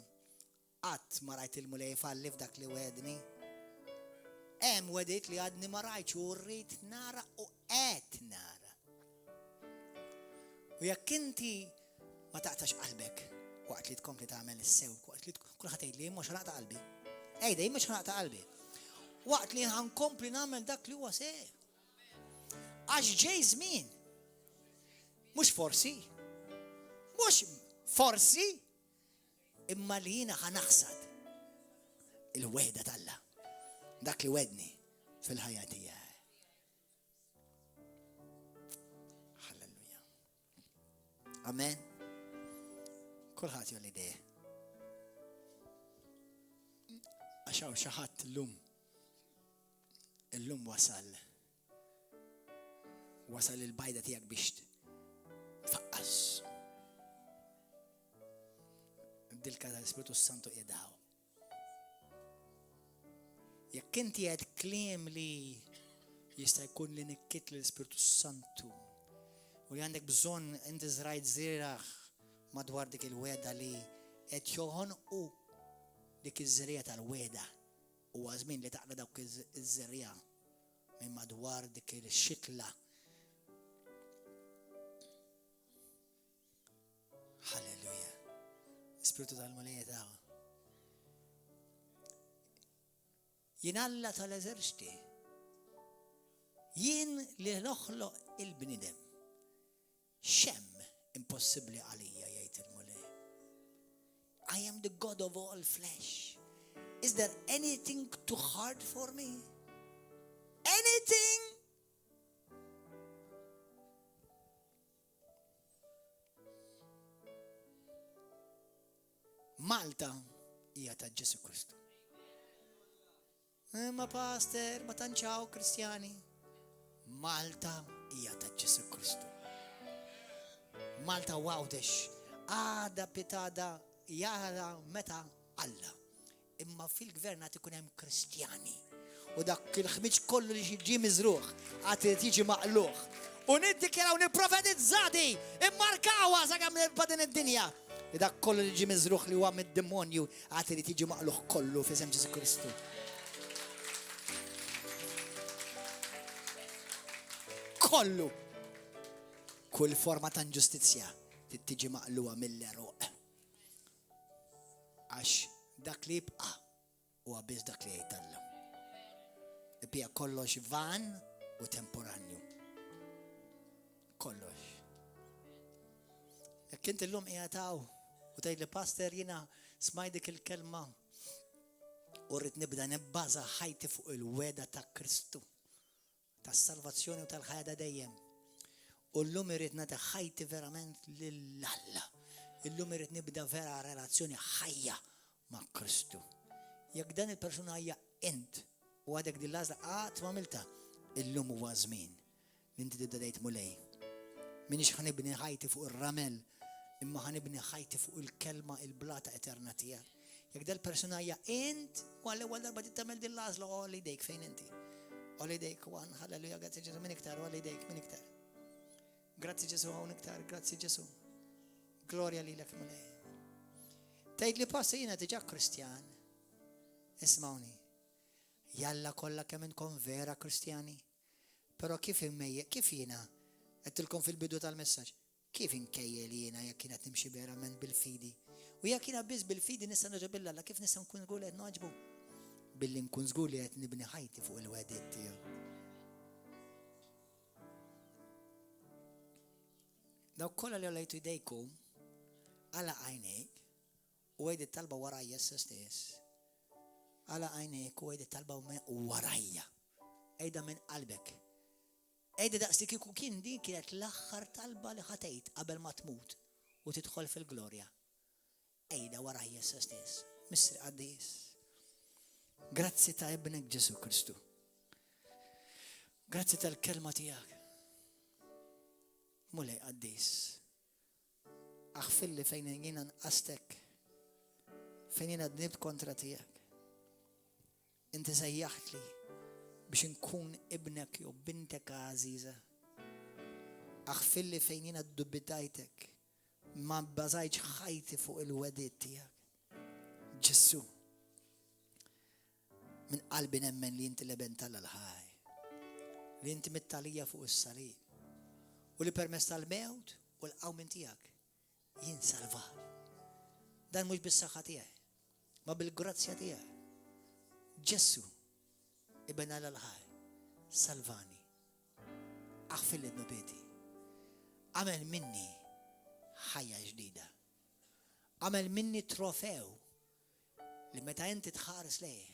Qatt ma rajt il-Mulej ifalli f'dak li wegħedni. Hemm wegħdiet li għadni ma rajtx u rrid nara u qed nara. U jekk inti ma taqtax qalbek waqt li tkompli tagħmel is-sew, waqt li kulħadd jgħid li jien mhux naqta' qalbi. Ejda, jien mhux naqta' qalbi. Waqt li ħankompli nagħmel dak li huwa sew. Għax ġej żmien. Mhux forsi. Mhux forsi, imma li jiena ħa naħsad il-wegħda t'Alla. Dak li wedni fil-ħajja tiegħi. Halleluja. Amen. Kulħadd jolli dejja. Għax hawn xi ħadd illum illum wasal wasal il-bajda tiegħek biex tfaqqas. Dilka tal-Ispirtu Santu qiegħdaw. Jekk inti qed kliem li jista' jkun li nikkit l-Ispirtu Santu u li għandek bżonn inti żrajt żrieraħ madwar dik il-weda li qed joħonqu dik iż-żrija tal-weda Huwa żmien li taqla' dawk iż-żerriegħa minn madwar dik il-xitla. Halleluja. Spiritu tal-Mulej ta' Jien Alla tal-eżerċti. Jien li noħloq il-bnidem. X'hemm impossibbli għalija, jgħid il-Mulej. I am the God of all flesh. Is there anything too hard for me? Anything? Malta hija ta' Ġesu Kristu. Imma pastor, ma tantx hawn Kristjani. Malta hija ta' Ġesu Kristu. Malta Għawdex għada pitada jara meta Alla. Imma fil-gvern għad ikun hemm Kristjani. U dak il-ħmiġ kollu li ġie miżruħ għad irid jiġi maqluħ. U niddikjaraw nipprofetizzati, immarkawha sakemm nibqa' din id-dinja. Li dak kollu li ġie miżrugħ li huwa mid-demonju għad irid jiġi maqlugħ kollu f'isem Ġesù Kristu. Kollu. Kull forma ta' inġustizzja trid tiġi maqlugħa mill-għeruq. Għax dak li jibqa' Huwa biss dak li jgħid Alla. Il-bqija kollox van u temporanju. Kollox. Jekk inti llum qiegħed hawn u tgħid li pastor jiena smajt dik il-kelma u rrid nibda nibbaża ħajti fuq il-weda ta' Kristu. tas-salvazzjoni u tal-ħajja ta' dejjem. U llum irrid nagħti ħajti verament lil Alla. Illum irrid nibda vera relazzjoni ħajja ma' Kristu. Jekk dan il-persuna hija int u għadek din l-għażla qatt m'għamiltha, illum huwa żmien li inti tibda tgħid Mulej. Minix ħanibni ħajti fuq ir-ramel, imma ħanibni ħajti fuq il-kelma il-blata eterna tiegħek. Jekk dal-persuna hija int, u għall-ewwel darba trid tagħmel din l-għażla, għolli jdejk fejn inti. Għolli jdejk, one, halleluja, grazzi Ġesu, min iktar, għolli jdejk, min iktar. Grazzi Ġesu, hawn iktar, grazzi Ġesu. Glorja lilek Mulej. Tgħid li passi jiena diġà Kristjan. Ismawni. Jalla kollha kemm intkom vera Kristjani. Però kif immejje, kif jiena għedtilkom fil-bidu tal-messaġġ, Kif inkejjel jiena jekk jien qed nimxi verament bil-fidi? U jekk jiena biss bil-fidi nista' nogħġob lil Alla, kif nista' nkun żgur li qed nogħġbu? Billi nkun żgur li qed nibni ħajti fuq il-wegħdiet tiegħu. Dawk kollha li għolejtu jdejkom, għalaq għajnejk u għid it-talba warajja issa stess. Għalaq għajnejk u għid it-talba warajja. Għidha minn qalbek. Għidha daqslikieku kien din kienet l-aħħar talba li ħa tgħid qabel ma tmut u tidħol fil-glorja. Għidha warajja issa stess. Missier qaddis, grazzi ta' Ibnek Ġesù Kristu. Grazzi tal-kelma tiegħek. Mulej qaddis. Aħfirli fejn jiena nqastek. Fejn jiena dnibt kontra tiegħek. Inti sejjaħtli biex inkun ibnek jew bintek għażiża. Aħfirli fejn jiena ddubitajtek ma bbażajtx ħajti fuq il-wegħdiet tiegħek. Ġesù, minn qalbi nemmen li inti l-Iben t'Alla l-ħaj, li inti mitt għalija fuq is-salib, u li permezz tal-mewt u l-qawmien tiegħek jien salvat. Dan mhux bis-saħħa tiegħi, ma bil-grazzja tiegħek. Ġesù, Iben Alla l-ħaj, salvani. Aħfirli dnubieti. Agħmel minni ħajja ġdida. Agħmel minni trofew li meta inti tħares lejh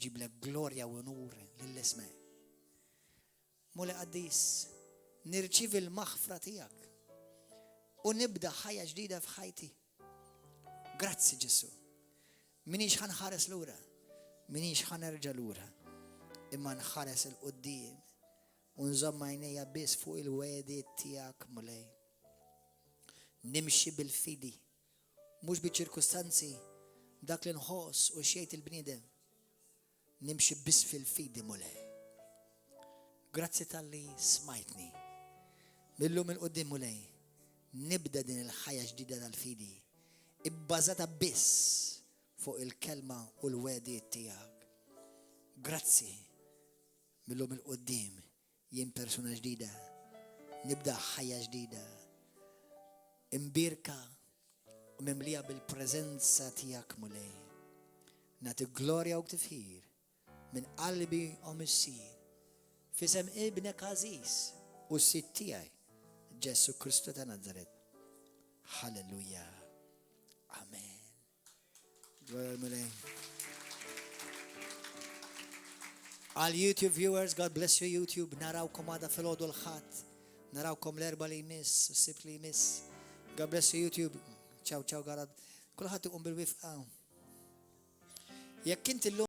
ġiblek glorja u unur lil ismek. Mulej qaddis, nirċivi l-maħfra tiegħek u nibda ħajja ġdida f'ħajti. Grazzi Ġesù. Minix ħa nħares lura, minix ħa nerġa' lura, imma nħares 'il quddiem u nżomm għajnejja biss fuq il-wegħdiet tiegħek Mulej. Nimxi bil-fidi, mhux biċ-ċirkustanzi, dak li nħoss u x'jgħid il-bniedem. Nimxi biss fil-fidi Mulej. Grazzi talli smajtni. Mil-lum 'il quddiem Mulej, nibda din il-ħajja ġdida tal-fidi, ibbażata biss fuq il-kelma u l-wegħdiet tiegħek. Grazzi mil-lum 'il quddiem jien persuna ġdida, nibda ħajja ġdida. Imbierka u mimlija bil-preżenza tiegħek Mulej. Nagħti glorja u tifħir minn qalbi o Missier. F'isem ibnek għażiż u s-Sid tiegħi, Ġesù Kristu ta' Nazaret. Halleluja. Amen. Glorja l-Mulej. Għal YouTube viewers, God bless you YouTube, narawkom għada filgħodu l-Ħadd, narawkom l-Erbgħa li jmiss, s-Sibt li jmiss. God bless you YouTube. Ciao, ciao, garad. Kulħadd iqum bil-wifqa. Jekk inti llum